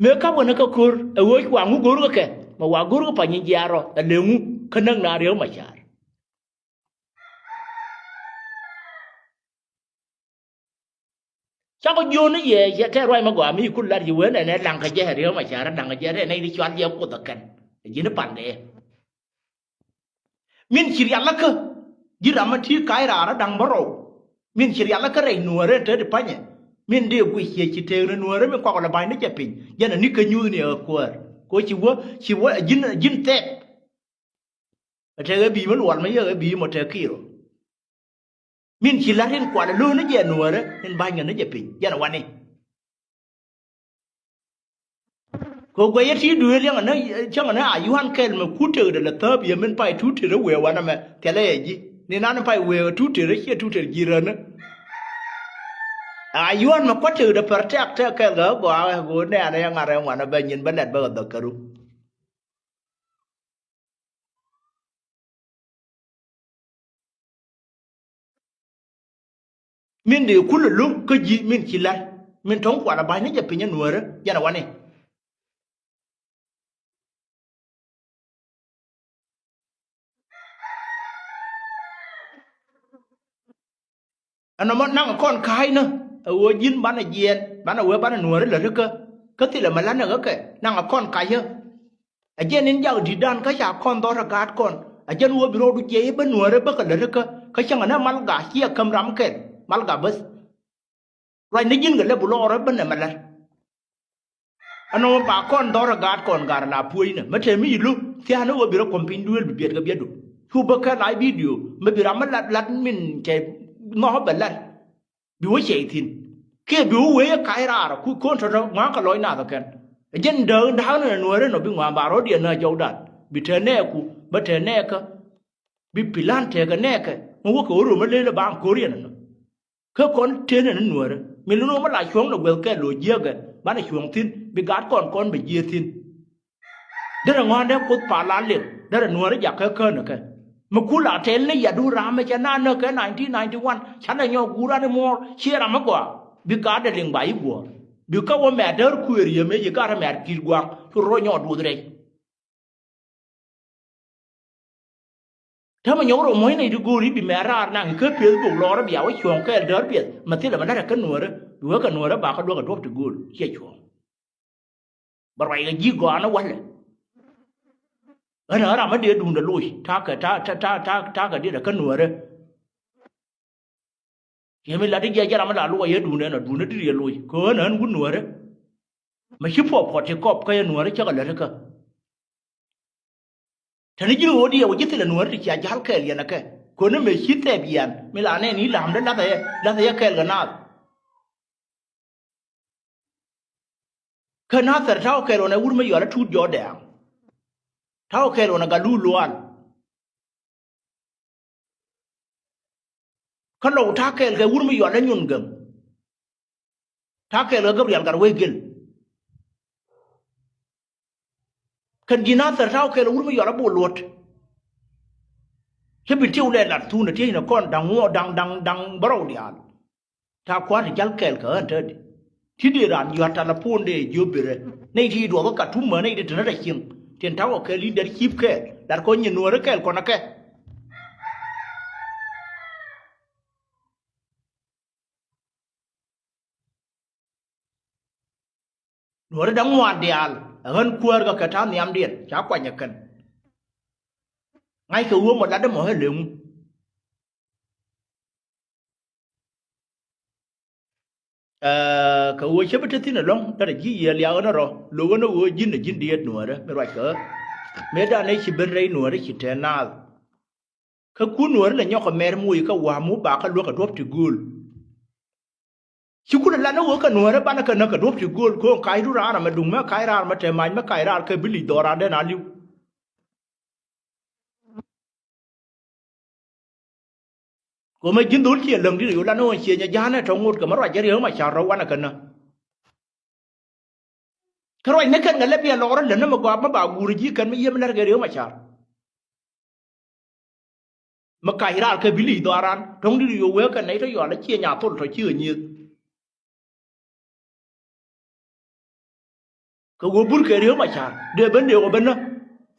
Mëë ka̱p kɛn kä ko̱r ɛ ɣöö ci wa ŋu go̱r kä kɛ mɛ wa go̱r kä Panyijiar rɔ ɛ leŋu kä näk na Riek Machar. Cakɔ jiöni yɛ yɛ tɛ ruac mɛ gɔaa mi kul lar ji̱ wen ɛn ɛ laŋ kɛ jɛ Riek Machar laŋ kɛ jɛ rɛ nɛy ti cual jɛ kuoth ɛ kɛn. Ɛ ji̱n pandɛ. Min ci rialikä ji̱ ram mi ti ka̱c raar da̱ŋ bärɔw. Min ci rialikä rɛy nuäärä te ti pa̱nyɛ. Min dee guic ciɛ ci teekni nuäärä min kuak lɛ ba̱ny ni jɛ piny jɛn ani kä nyuuthni ɛ kuäär. Ko ci wä ci wä ji̱n ji̱n thɛp. Ɛ tɛk ɛ bi̱i̱ mi luɔl mi yɛ ɛ bi̱i̱ mɔ tɛk ki̱i̱r ɔ. Min ci la̱t in kual ɛ lo̱o̱n ni jɛ nuäärä in ba̱ny kɛ ni jɛ piny jɛn ɛ wani. Kɛ guɛcä ti duëël yäŋ ɛ ni cäŋ ɛ ni a yuan kɛl mɛ kut tëkdɛ lɛ thääp yɛ min pay tut tëë rɛ wëë wanɛ mɛ thilɛ yɛ ji̱ ni nan pay wëë tut tëë rɛ ciɛ tut tëë ji̱ rän ni. A yuan mɛ kuat tëkdɛ pɛr tɛk tɛk kɛl kɛ ɣä gɔaa ɣä go̱o̱r nɛɛnɛ yɛ ŋa̱r ɛ ŋuanɛ bɛ nyin bä lɛt bä kɛ dhäk kɛ ru. Min dee kulɛ lo̱ŋ kä ji̱ min ci la̱t min tɔ̱ŋ kualɛ ba̱ny ni jɛ piny ɛ nuäärä jɛn ɛ wani. Ɛnɔmɔ naŋ kɔn ka̱a̱cnä ɛ ɣöö ji̱n banɛ jiɛɛn banɛ wee banɛ nuäärä lät rikä. Kä thilɛ mɛ la̱t ni ɣä kɛ naŋ kɔn ka̱cä. Ɛ jɛn in jak di̱tdan kä ca kɔn dhɔr ɛ gaat kɔn ɛ jɛn ɣöö bi rɔɔdu jiɛc i̱ bä nuäärä bäkɛ lät rikä kä cäŋɛ ni mal ga̱a̱c ciɛ käm ram kɛl mal ga̱a̱c bäth. Ruac ni ji̱n kɛ lɛ bu lɔɔr ɛ bä nɛmɛ la̱t. Ɛnɔ ba kɔn dhɔr ɛ gaat kɔn gar la puɔ̱cnɛ mä tɛm mi ci lo̱k thia̱a̱n ni ɣöö bi rɔ kuɔm piny duëël bi biɛt kɛ biɛtdu. Cu bä kɛ lac bidio mi bi ram mi lat lat min cɛ nhɔk bɛ lat. Bi wä cɛy thi̱n kiɛ bi wä wee yɛ ka̱c raar ku ko̱n tɔ̱tɔ̱ ŋua̱a̱ŋ kɛ lɔc nath ɛ kɛn. Ɛ jɛn dääk da̱a̱k ni nuäärä nɔ bi ŋua̱a̱ŋ ba rɔ̱diɛn nä jɔwdan bi te nɛɛku bä te nɛɛkä. Bi pilan tekɛ nɛɛkɛ mi wäkɛ wä rom mi lel ɛ ba ko̱r yɛn ɛnɔ. Kä kɔn tënɛ ni nuäärä mi lun ɣöö mi la cuɔ̱ŋ ni guɛth kɛɛl lo̱c jiäkɛ banɛ cuɔ̱ŋ thi̱n bi gaat kɔn kɔn bɛ jiëë thi̱n. Derɛ ŋɔ̱a̱ndɛ Kuoth pal la lek derɛ nuäärä jakä känɛ kɛ. Mi kula tɛl ni yadu ramɛ cɛ na näk kɛ nineteen ninety one canɛ nyɔk guur an imuɔɔr ciɛ ram mi gɔaa bi gaat dɛ liŋ ba yi guɔ̱ɔ̱r. Bi kä wä mɛt däär kuëër yɛ mëë yi gaat rɛ mɛt ki̱i̱t gua̱a̱ŋ cu rɔ nyɔk duɔth rɛc. Täämɛ nyɔk rɔ muɔ̱c nɛy ti go̱o̱ri bi mɛt raar naŋ kä Facebook lɔɔr bia wä cuɔ̱ɔ̱ŋ kɛɛl däär piɛth mɛ thilɛ mɛ la̱t ɛ kä nuäärä bi wee kɛ nuäärä ba kä luäk ɛ duɔ̱p ti gööl ciɛ cuɔ̱ɔ̱ŋ. Bɛ ruac kɛ ji̱ gɔaa ni walɛ. Ɣän ɣän ram mi dee duundɛ loc ta̱a̱ kɛ ta̱a̱ ta̱a̱ ta̱a̱ ta̱a̱ kɛ diet ɛ kä nuäärä. Kiɛ mi lat i̱ jiɛc jɛ ram mi la luɔc yɛ duundɛ nɔ duundɛ di̱t yɛ loc kɛ ɣän ɣän wut nuäärä. Mɛ ci puɔp puɔt ti kɔp kä yɛ nuäärä cä kɛ lät ikä. Tɛni ji̱n ɣöö diɛw ji̱ thilɛ nuäärä ti cia ja̱l kɛɛl yɛn ɛ kɛ koni mëë ci thɛɛp yian mi la nɛɛni la̱mdä lathɛ yɛ lathɛ yɛ kɛɛl kɛ naath. Kä Nathɛr ta̱wä kɛɛl ɣɔn ɛ wur mi yɔal ɛ tuut jɔɔdɛ̈ɛ̈ŋ. Ta̱wä kɛɛl ɣɔn ɛ gat luul luaal. Kä Lɔw ta̱a̱ kɛɛl kɛ wur mi yɔal ɛ nyun gäŋ. Ta̱a̱ kɛɛl kɛ Gabriel gat wec gel. Kɛn ji̱ Nathɛr ta̱wä kɛɛl ɛ wur mi yɔal ɛ bol luɔt. Cä bi tiw lɛ lat thuun ɛ tiecnɛ kɔn da̱ŋ ŋuɔ da̱ŋ da̱ŋ da̱ŋ bärɔw diaal. Ta̱a̱ kua̱r ti jal kɛɛl kɛ ɣän tätdi. Ti dee raan yua̱t talapon dee jiöp bi rɛ nɛy ti duɔth kä Katum mä nɛy ti te nä rɛ cieŋ. Tin ta̱wä kɛɛl i̱ dɛr ci̱p kɛɛl lat kɔn nyin nuäärä kɛɛl kɔn akɛ. Nuäärä da̱ŋ ŋuan diaal ɛ ɣän kuäär kɛ kɛ ta̱a̱ nhiamdiɛn ca kuany ɛ kɛn. Ŋa̱ckɛ ɣöö mɔ latdä mɔ ɛ leŋu. Ɛ kɛ ɣöö cä bi te thi̱n ɛlɔ̱ŋ derɛ ji̱ yiëë liak ɣän ɛ rɔ lo̱k ɣän ɛ ɣöö ji̱n ɛ ji̱n diëët nuäärä mi ruac kɛ ɣä. Mëëdan ëë ci ben rɛy nuäärä ci tɛn naath. Kä kun nuäärä lɛ nyɔk kɛ mɛr moc kä wa̱a̱ mu ba kä luäk kɛ duɔ̱p ti gööl. Ci kun ɛ lat ni ɣöö kɛ nuäärä banɛ kɛ näk kɛ duɔ̱p ti gööl ko̱o̱ŋ ka̱cdu raan ɛmɛ duŋ mɛ ka̱c raar mɛ te mac mɛ ka̱c raar kɛ bi lic dhɔɔran den a li̱w. Ko̱mɛ ji̱n dho̱l ciɛ läŋ di̱t ɛ yo̱ lat ni ɣöö ciɛ nyɛ ja̱a̱nɛ tɔ̱ ŋot kɛ mɛ ruac jɛ Riek Macar rɔ wanɛ kɛ nä. Kä ruac ni kɛn kɛ lɛ biɛ lɔɔr ɛ lät ni mɛ gɔaa mɛ ba guur ji̱ kɛn mi yiëë mi lät kɛ Riek Macar. Mi kac raar kɛ bi li̱c dhɔaaran tɔ̱ŋ di̱t yo̱o̱ wee kɛ nɛy tɔ̱ yɔal a ciɛ nya thol tɔ̱ ci ɣä nyieth. Kɛ ɣöö bur kɛ Riek Macar dee ben dee ɣöö ben nä.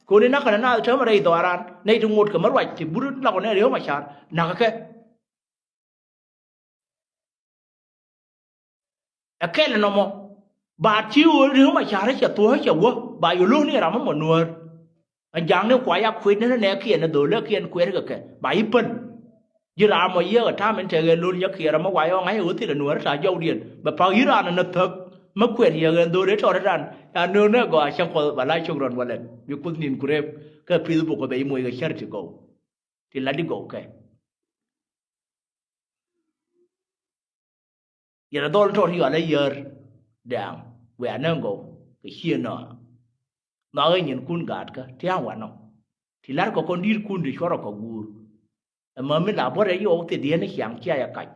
Kɛ ɣöö ni na̱k kɛn naath täämɛ rɛy dhɔaaran nɛy ti ŋot kɛ mi ruac ti bur lak ɣöö nɛ Riek Macar na̱k kɛ. Ɛ kɛl nɔmɔ ba ti ɣöö Riek Macar cɛ thuɔ̱ɔ̱c cɛ wä ba yɛ lo̱k ni ram mɔ nuäär. Ɛ ja̱a̱ŋni kua ya kui̱dni ni nɛ kiɛn ni dho̱l ɛ kiɛn kuɛɛr kɛ kɛ ba yi päl. Ji̱ ram mɔ yiëë kɛ ta̱a̱ min tɛk ɛ lo̱l nyɛ kiɛɛr ɛmɔ wa yɛ ɣɔ̱ ŋa̱c ɛ ɣöö thilɛ nuäär ta̱a̱ jɔwdiɛn bɛ pa̱k yi̱ raan ni thäk. Mi kuɛɛr yɛ ɣɛn dho̱l ɛ tɔɔt ɛ ran ɛ nööŋ nɛ gɔaa cäŋ Kuɔth ba la cok rɔn walɛn bi Kuoth ni̱n ku rep kɛ pith buk kɛ bɛ yi moc kɛ cär ti gɔw. Ti la di gɔw kɛ. Yɛn a dhɔl tɔt yɔal a yär dɛ̈ɛ̈ŋ wiaa näŋ gɔw kɛ cië nɔa. Nhɔakä nyinkun gaatkä tia̱a̱ŋ wanɔ ti la̱rkɔ kɔn di̱i̱tkun ti cuɔrɔ kɔ guur. Ɛmɛ mi la buɔ̱t ɛ yɔw thil dieen ni ciaŋ cia yɛ kac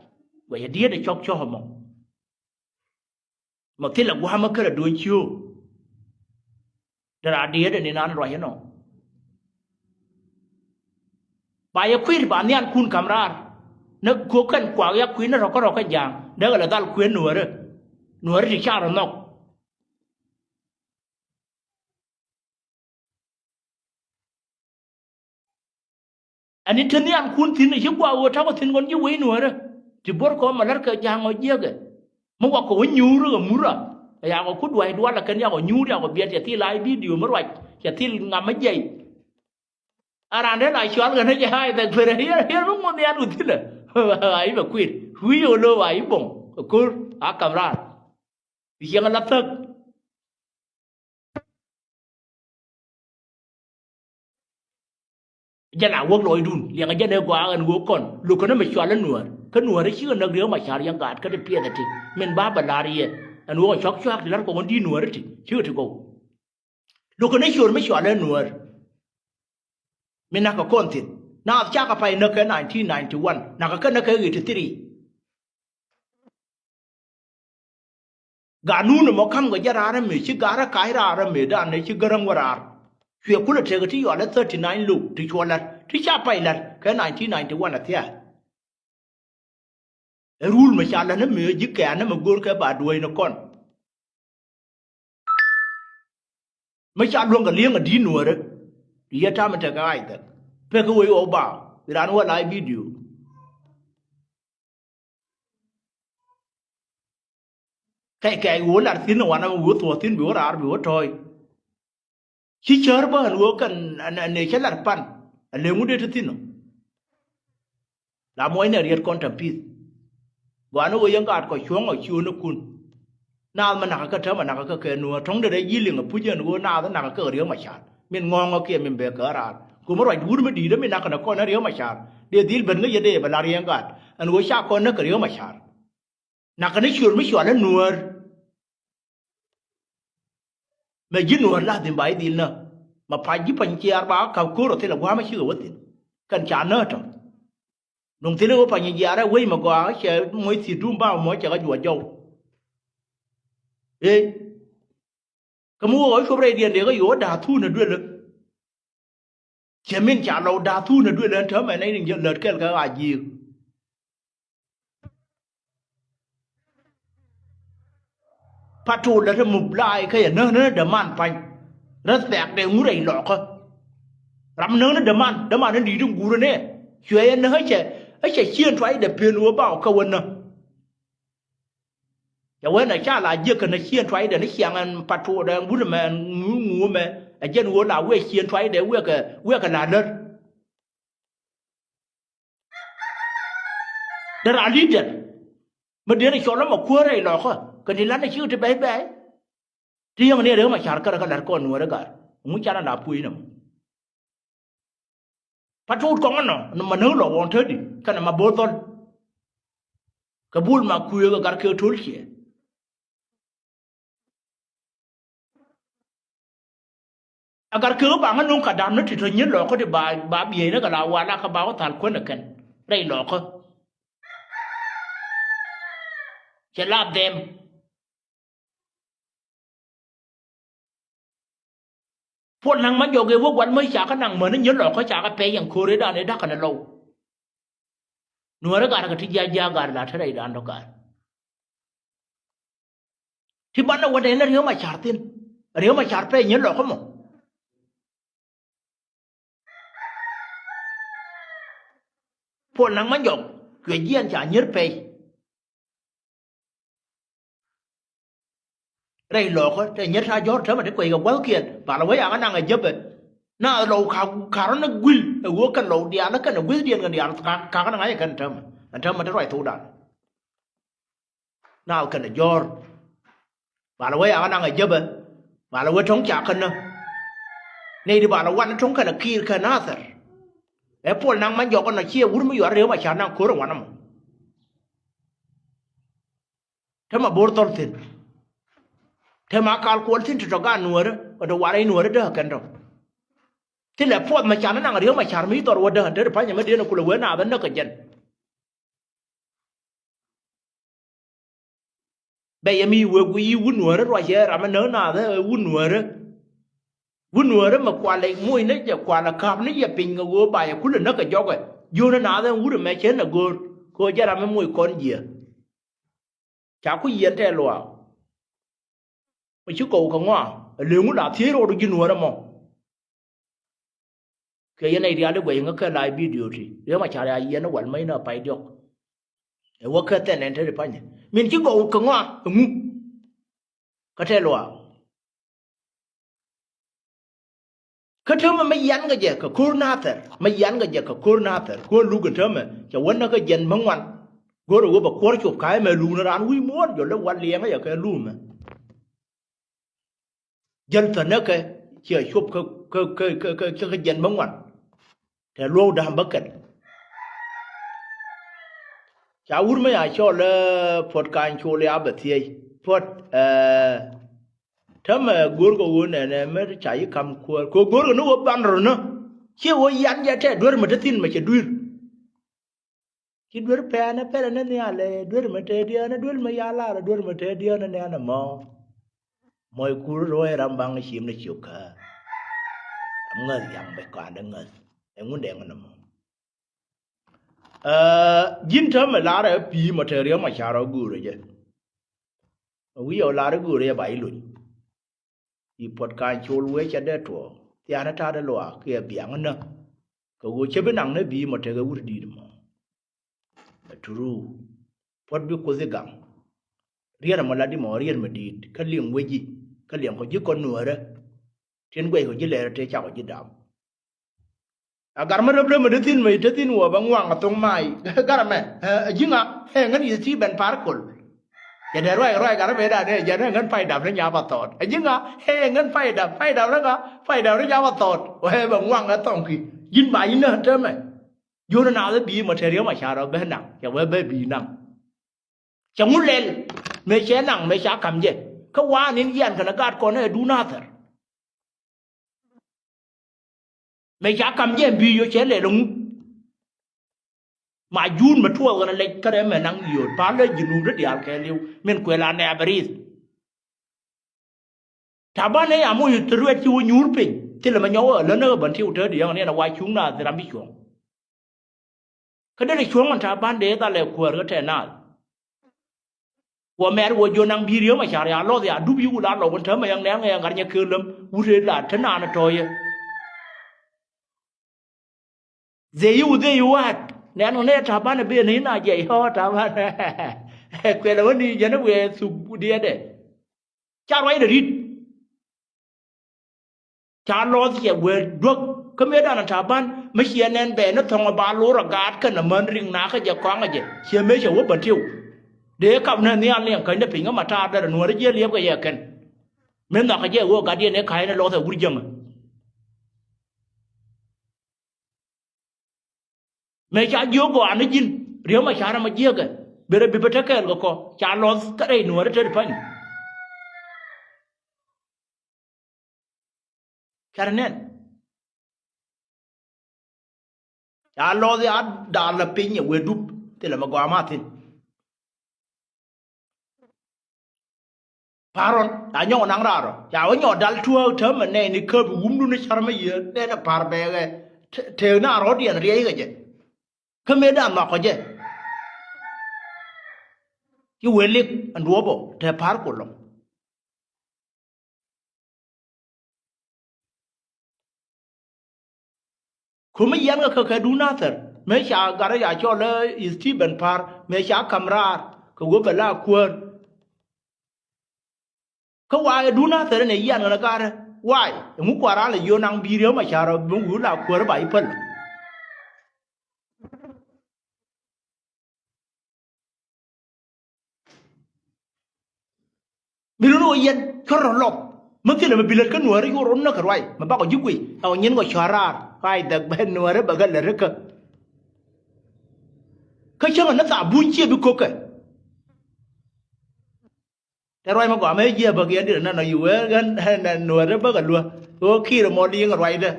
guɛcɛ dieen ɛ cɔk cɔk ɛmɔ. Mɔ thilɛ gua̱a̱mä kärɛ duɔ̱ny cio̱o̱k. Dee raan diëëdɛ ni naan ruac inɔ. Ba yɛ kui̱r ba nhiankun ka̱m raar ni ko̱k kɛn kuak yak kui̱ ni rɔ̱k kä rɔ̱k kä ja̱a̱ŋ dee kɛ lɛ dhal kuën nuäärä. Nuäärä ti car nhɔk. Ɛn i̱ te nhiankun thi̱n i̱ ci gua̱a̱k ɣöö ta̱kɔ thi̱n kɔn ji̱ wec nuäärä ti buɔ̱r kɔn mɛ lär kɛ ja̱a̱ŋ ɔ jiäkɛ. Mi wakɔ wä nyuur ɛ mura ɛ yakɔ ku dua̱c dual ɛ kɛn yakɔ nyuur yakɔ biɛt cɛ thil ay bidio mi ruac cɛ thil ŋam mi jiɛc. A raan dee la cual kɛn jɛ ay dhɛk perɛ yɛn yɛn mi ŋuɔ̱n nhial ku thilɛ. Ay bɛ kuir wi̱i̱ ɣöö lo̱o̱ ay boŋ ɛ ko̱r a kam raar. Bi ciɛŋ ɛ la thäk. Jɛn a wäk lɔcdun liɛŋɛ jɛn ëë gɔaa ɛn ɣöö kɔn lo̱k kɛn ɛmɛ cual ɛ nuäär kä nuäär ɛ cikɛ näk Riek Macar yɛn gaat kä ti piɛth ɛ ti min ba bɛ la̱r yɛ. Ɛn ɣöö ɛ cɔk cua̱a̱k ti la̱r kɔn di̱i̱t nuäär ɛ ti cikɛ ti gɔw. Lo̱k kɛn ɛ ciöör mi cual ɛ nuäär. Mi na̱kɛ kɔn thi̱n naath cakɛ pay näk kɛ nineteen ninety one na̱kɛ kɛ näk kɛ eighty three. Ganun ɛmɔ ka̱mkɛ jɛ raar ɛ mëë ci ga̱r ɛ ka̱c raar ɛ mëë dan ɛ ci gäräŋ wä raar. Cuɛ kulɛ tekɛ ti yɔal ɛ thirty nine lo̱w ti cuɔ la̱t ti ca pay la̱t kɛ nineteen ninety one a thia̱a̱. Ɛ rul mɛ ca la̱t ni mëë ji̱ kɛ̈ɛ̈n ni mɛ go̱o̱r kɛ ba duäc ni kɔn. Mi ca luäŋ kɛ li̱eŋ a di̱t nuäärä. Ti yɛ tam in tekɛ ɣac dhɛk pek kɛ wec ɣɔw ba bi raan wä live video. Kɛc kɛc ɣöö lar thi̱n wanɛ ɣöö thuɔ̱ɔ̱ thi̱n bi wä raar bi wä tɔ̱ɔ̱c. Ci cär bä ɛn ɣöö kɛn ɛn ɛ cä lar pan ɛ lëë ŋut dee te thi̱n ɔ. La muɔcnɛ riet kɔn ta̱m pi̱th. Gɔaa ni ɣöö yɛn gaat kɔ cuɔ̱ŋ ɔ ci ɣöö ni kun. Naath mi nakä kä täämɛ nakä kä kɛ nuäär tɔ̱ŋ de rɛy ji̱ liŋ ɛ puc ɛn ɣöö naath nakä kä Riek Macar. Min ŋɔ̱ɔ̱ŋ ɔ kiɛ min bek kɛ raar. Kumä ruac wut mi di̱i̱t ɛ mi nakä ni kɔn ɛ Riek Macar. Dee dhil ben ŋäc yɛ dee bɛ la riɛŋ gaat ɛn ɣöö ca kɔn näk kɛ Riek Macar. Nakä ni ciöör mi cɔal ɛ nuäär. Mɛ ji̱ nuäär la dhim ba i̱ dhil nä. Mɛ pac ji̱ pany ciaar ba ka̱p ko̱r ɔ thilɛ gua̱a̱mä cikɛ wä thi̱n. Kɛn ca nä tɔ̱. Nuŋ thilɛ wä pany jiaarɛ wec mɛ gɔaa cɛ moc thi̱i̱t duum ba mɔ cɛ kɛ juɔc jɔw. Ee. Kä mi wä ɣɔw cuɔp rɛydiɛn dee kä yo̱o̱ da̱a̱ thuun ɛ duelä. Cɛ min ca lɔw da̱a̱ thuun ɛ duël ɛn täämɛ nɛy rin jɛ lät kɛl kɛ ɣaa ji̱i̱k. Patrol lät ɛ muk laay kä yɛ näk näk däman pa̱ny. Rä thɛɛk dee ŋut rɛy lɔkä. Ram näk näk däman, däman in di̱i̱t in guur ɛnɛ. Cuɛ yɛ näk ɛ cɛ, ɛ cɛ cieen tuac dee pen wä ba wä kä wä näk. Cɛ wen a ca la jiäk kɛn a cien tuacdɛ ni ciaŋ ɛn pat tuɔɔdɛ ɛn wut ɛmɛ ɛn ŋu ŋu ɛmɛ. Ɛ jɛn ɣöö la wee cien tuacdɛ wekɛ wekɛ la lär. Dee ra li̱dɛr mi dee ni cɔl ɛmɛ kuäärɛ ilɔkä kɛ ni lan a cikɛ ti bɛy bɛy. Ti yäŋ ni rɛw ma car kärɛ kä la̱t kɔn nuäärä gar ŋu canɛ la puɔ̱ny nɔmɔ. Patrol kɔŋä nɔ ni ma näk lɔ wɔn tädi kɛnɛ ma bo̱o̱th dhɔl. Kɛ bul ma kuëë kɛ gat kɛ to̱l ciɛ. Ɛ gat kɛ baŋä no̱ŋ ka dam ni ti tɔ nyin lɔkä ti ba ba bieyni kɛ la wala kɛ ba wä thal kuän ɛ kɛn rɛy lɔkä. Cɛ la dhɛm. Puɔl naŋ ma jɔk ëë wä gual mä ca kä naŋ mäni nyɛ lɔkä ca kä pɛy ɛn ko̱r ëëdan ëë da̱kä ni lɔw. Nuäärä gat kɛ ti jiac jiaak gat la te rɛydan dɔ̱ gat. Ti banɛ wä dɛn ni riek ma car thi̱n. Riek ma car pɛy nyɛ lɔkä mɔ. Puɔl naŋ ma jɔk cuɛ jiɛn ca nyier pɛy. Rɛy lɔkä te nyier ta jɔ̱ɔ̱r täämɛ te kueckɛ gua̱thkiɛn bal wec aŋä naŋ ɛ jäpɛ. Naath lɔw ka̱k ka̱rä ni guil ɛ ɣöö kɛn lɔw diaal kɛn ɛ gui̱thdiɛn kɛn diaal ka̱k ka̱k ni ŋa̱c kɛn täämɛ ɛn täämɛ te ruac thokdan. Naath kɛn ɛ jɔ̱ɔ̱r. Bal wee akä naŋ ɛ jäpɛ. Bal wee tɔ̱ŋ ca känä. Nɛy di bal wan tɔ̱ŋ kɛn ɛ kiir kɛn nathɛr. Ɛ puɔl naŋ ma jɔk ɛn ɔ ciɛ wur mi yuar riek ma ca naŋ ko̱r ɛ wan ɛmɔ. Te ma bo̱r dhɔl thi̱n. Te ma kal kuɔl thi̱n ti tɔ gaat nuäärä ɔ te warɛ i̱ nuäärä dee ɛ kɛn tɔ. Thilɛ puɔth ma ca naŋ riek ma car mi dhɔr wä dee ɛ te ri panyɛ mi dee ni kulɛ wee naath ɛ näk kɛ jɛn. Bɛ yɛ mi wee guiy i̱ wut nuäärä ruacɛ ram ɛ näk naath ɛ wut nuäärä. Wut nuäärä mɛ kualɛ moc ni jɛ kualɛ ka̱p ni jɛ piny kɛ ɣöö ba yɛ kulɛ näk kɛ jɔkɛ. Jiöönä naath ɛ wut ɛmɛ cɛ nɛ go̱o̱r kɛ ɣöö jɛ ram ɛ moc kɔn jiɛ. Ca ku yiɛn tɛɛ luaak. Mɛ ci kɔw kɛ ŋɔa ɛ leŋu la thiec rɔɔdu ji̱ nuäärä mɔ. Kɛ yɛn a i̱ rial i̱ guɛc ŋä kɛ la i̱ bidio ti riek ma car ya yiɛn i̱ wal mäc ni a pay diɔk. Ɛ wä kä thɛn ɛn te ri panyɛ min ci gɔw kɛ ŋɔa ɛŋu. Kä tɛ luaak. Kä täämɛ mi yian kɛ jɛ kɛ ko̱r nathɛr mi yian kɛ jɛ kɛ ko̱r nathɛr ko̱r luk in täämɛ cɛ wä näk kä jiɛn mi ŋuan. Go̱r ɛ wä bɛ kuɔr cop ka̱a̱c mɛ luk ni raan wi̱i̱ muɔ̱ɔ̱n jɔl dee wal liɛŋä yɛ kɛ lumɛ. Jäl thänäkɛ ciɛ cop kä kä kä kä kä kä jiɛn bä ŋuan. Tɛ luɔ̱k da̱a̱m bä kɛl. Ca wur mi ya cɔl ɛ puɔt kany col ya bɛ thiec puɔt ɛ. Tämɛ go̱o̱rkɛ ɣöö nɛnɛ mɛr ca yi kam kuäär kɛ go̱o̱rkɛ ni ɣöö ban rɔ̱nä. Ciɛ ɣöö yan jɛ tɛ duer mɛ te thi̱n mɛ cɛ dui̱r. Ci duer pɛn ɛ pɛn ɛ ni nhial ɛ duer mɛ tëë diɛn ɛ duer mɛ yalar ɛ duer mɛ tëë diɛn ɛ nɛn ɛ mɔ. Mɔc kur ruɔ̱c ram baŋ ciim ni ciök kä. Ram ŋäth yaŋ bɛ kɔandɛ ŋäth. Ɛ ŋun dɛŋ ni mɔ. Ɛ, ji̱n täämɛ lar ɛ pi̱i̱ mɔ te riɛm a car ɔ go̱o̱rä jɛ. Ɛ wi̱i̱ ɛ lar ɛ go̱o̱rä jɛ ba i̱ luny. I̱ puɔt ka̱ny col wee cɛ dee tuɔɔk thia̱a̱n ɛ ta̱a̱dɛ luaak kiɛ biaŋ ɛ nä. Kɛ ɣöö cä bi naŋ ni bi̱i̱ mɔ tekɛ wut di̱i̱t mɔ. Ɛ turuu puɔt bi kuoth i̱ gaŋ. Riɛn ɛmɔ lat di mɔ riɛn mɛ di̱i̱t kä liŋ wec ji̱ kä liɛŋ kɔ ji̱ kɔn nuäärä. Tin guɛc kɔ ji̱ lɛɛrä tëë cakɔ ji̱ dap. A gar mi rep rep mi te thi̱n mi te thi̱n wä bä ŋuaŋ a thoŋ mac. Gar ɛmɛ ɛ ji̱ ŋa ɛ ŋän yɛ ti ben par kol. Jɛ dee ruac ruac gar ɛmɛ dan ɛ jɛ dee ŋän pay dap ni nyap a thɔɔt ɛ ji̱ ŋa ɛ ŋän pay dap pay dap ni ŋa pay dap ni nyap a thɔɔt. Wä ɛ bɛ ŋuaŋ ɛ thɔŋ ki ji̱n ba ji̱n nä täämɛ. Jiön ɛ naath ɛ bi̱i̱ mɔ te riɛm a car ɔ bɛ naŋ cɛ wee bɛ bi̱i̱ naŋ. Cɛ ŋu lɛl mëë cɛ naŋ mëë ca ka̱m jɛ kä waan in yian kɛnɛ gaat kɔn ɛ duun a thɛr. Mëë ca ka̱m jɛ bi yio̱ cɛ lɛl ŋu. Ma juun mɛ tuɔɔk ɣän lɛc kärɛ mɛ naŋ yio̱ pa̱l lɛ ji̱ nuum dee diaal kɛɛliw min kuɛl a nɛɛp ri̱th. Ta̱a̱ ban ëë amoc te ruɛt ci wä nyuur piny thilɛ mɛ nyɔk ɣä lä näk ɣä bän ti wä te diɛŋ ni ɛn a wa cuŋ naath ram bi cuɔ̱ŋ. Kä dee cuɔ̱ŋ ɛn ta̱a̱ ban dee dhalɛ kuäär kä tɛ naath. Wä mɛr wä jiö naŋ bi̱i̱ riäm a car ya lɔth ya dup yi wul a lɔ wun täämɛ yɛn nɛŋ ɛ ŋa̱r nyɛ kek läm wut ëë la te naan ɛ tɔ̱ yɛ. Dhie yi wä dhie yi wa̱a̱t nɛn ŋä nɛ ta̱a̱ ban ɛ ben ni na jiɛc ɣɔ̱ ta̱a̱ ban. Kuɛl ɛ wä ni jɛn ɛ wëë thuk diɛɛdɛ. Ca ruacdɛ ri̱t. Ca lɔth cɛ wee duäk kä mëëdan a ta̱a̱ ban mi ciɛ nɛn bɛ ni thɔŋ ɛ ba lor ɛ gaat kɛn ɛ män riŋ na kä jɛ kɔaŋ ɛ jɛ ciɛ mëë cɛ wä bän tiw. Dee kap nɛ nhial ni ɛn käny ni piny kä ma ta̱a̱ dɛr ɛ nuäärä jiɛ liɛp kɛ yɛ kɛn. Mëë nhɔakä jɛ ɣöö gat yɛn ëë ka̱c ni lɔth ɛ wur jäŋä. Mëë ca jiök gɔaa ni ji̱n riäm a ca ram a jiäkɛ bi rɛ bi bä te kɛɛl kɛ kɔ ca lɔth kä rɛy nuäärä te di pa̱ny. Carɛ nɛn ca lɔth ya dal la piny ɛ wee dup thilɛ mɛ gɔaa ma thi̱n. Pa̱rɔn ca nyɔk naŋ raar ɔ ca wä nyɔk dal tuääk täämɛ nɛy ni käp i̱ wumdun i̱ car mä yiëë nɛn ɛ pa̱r bɛɛkɛ. Tëëk na rɔ̱diɛn riɛckɛ jɛ kä mëëdan nhɔakɔ jɛ. Ci wëë lik ɛn duɔ̱ɔ̱p ɔ te pa̱r ku lɔ̱ŋ. Kä mi yian kɛ kɛ kɛ duun Nathɛr mëë ca gat rɔ ca cɔl ɛ Stephen Pa̱r mëë ca ka̱m raar kɛ wä bɛ la kuäär. Kä wa̱a̱ ɛ duun Nathɛr ɛn ɛ yian kɛn ɛ gat rɛ wa̱a̱ ɛŋu kua̱r ral ɛ yio̱o̱ naŋ bi̱i̱ riäm a ca rɔ mi wi̱i̱ la kuäär ba ji̱ päl. Bi lun ɣöö yɛn cuɔ̱r rɔ lɔp mi thilɛ mi bi lät kä nuääri cuɔ̱r rɔ näk kɛ ruac mi bakɔ ji̱ guic ɛ ɣöö nyin kɔ cua̱r raar ruac dhɛk bɛ nuääri bɛ kɛ lät rikä. Kä cäŋɛ ni thaap buny ciɛ bi ko̱kɛ. Tɛ ruac mi gɔaa mëë jiɛ bäk yɛn dit ɛnɛn ɔ yi wee ɣän nuäärä bäk ɛ luä ɣöö ki̱i̱r ɛmɔ liŋ ruacdä.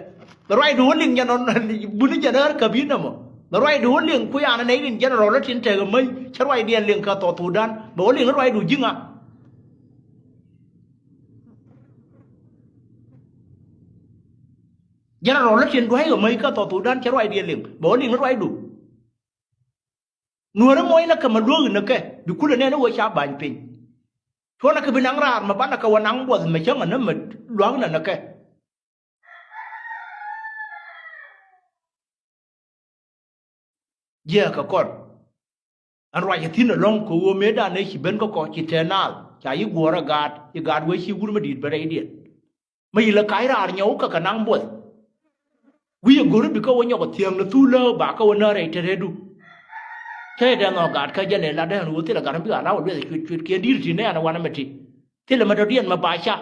Bɛ ruacdu wä liŋ jɛn ɔ buni jɛn ɣär käp yi̱n ɛmɔ bɛ ruacdu wä liŋ kuyan ɛ nɛy rin jɛn rɔl ɛ tin tekɛ mäc cä ruacdiɛn liŋ kä thɔɔk thukdan bɛ wä liŋ ruacdu ji̱ ŋa. Jɛn rɔl ɛ tin dua̱ckɛ mäc kä thɔɔk thukdan cä ruacdiɛn liŋ bɛ wä liŋ ruacdu. Nuäärä muɔcnä kɛ mɛ luäk inɛ kɛ bi kulɛ nɛn i̱ wee ca ba̱ny piny. Cuɔnɛ kɛ bi naŋ raar mɛ banɛ kɛ wä naŋ buɔth mɛ cäŋ ɛnä mɛ lua̱knɛ nɛ kɛ. Jiääkä kɔn ɛn ruacɛ thi̱n ɛlɔ̱ŋ kɛ ɣöö mëëdan ëë ci ben kä kɔ ci tɛn naath ca yi guɔ̱ɔ̱r ɛ gaat ci gaat wee ci wur mi di̱i̱t ben rɛydiɛn. Mi ci lɛ ka̱c raar nyɔk kä kɛ naŋ buɔth. Wi̱cɛ go̱ri bi kä wä nyɔk ɛ thiäŋ ni thul lääk ba kä wä näk rɛy te redu. Cä yɛ dee nhɔk gat kä jɛn ɛ lat dee ɣän wä thilɛ gat mi bi ɣa̱ la wä lueth ɛ cuet cuet kiɛn di̱t ti nɛɛn ɛ wanɛ mɛ ti. Thilɛ mɛ dɔ̱diɛn mɛ ba ca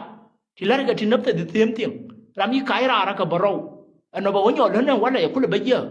ti la̱rkɛ ti näp thɛ the same thing. Ram yi ka̱c raar ɛ kɛ bä rɔw. Ɛn nɔ bɛ wä nyɔk lät nɛ walɛ yɛ kulɛ bä jiääk.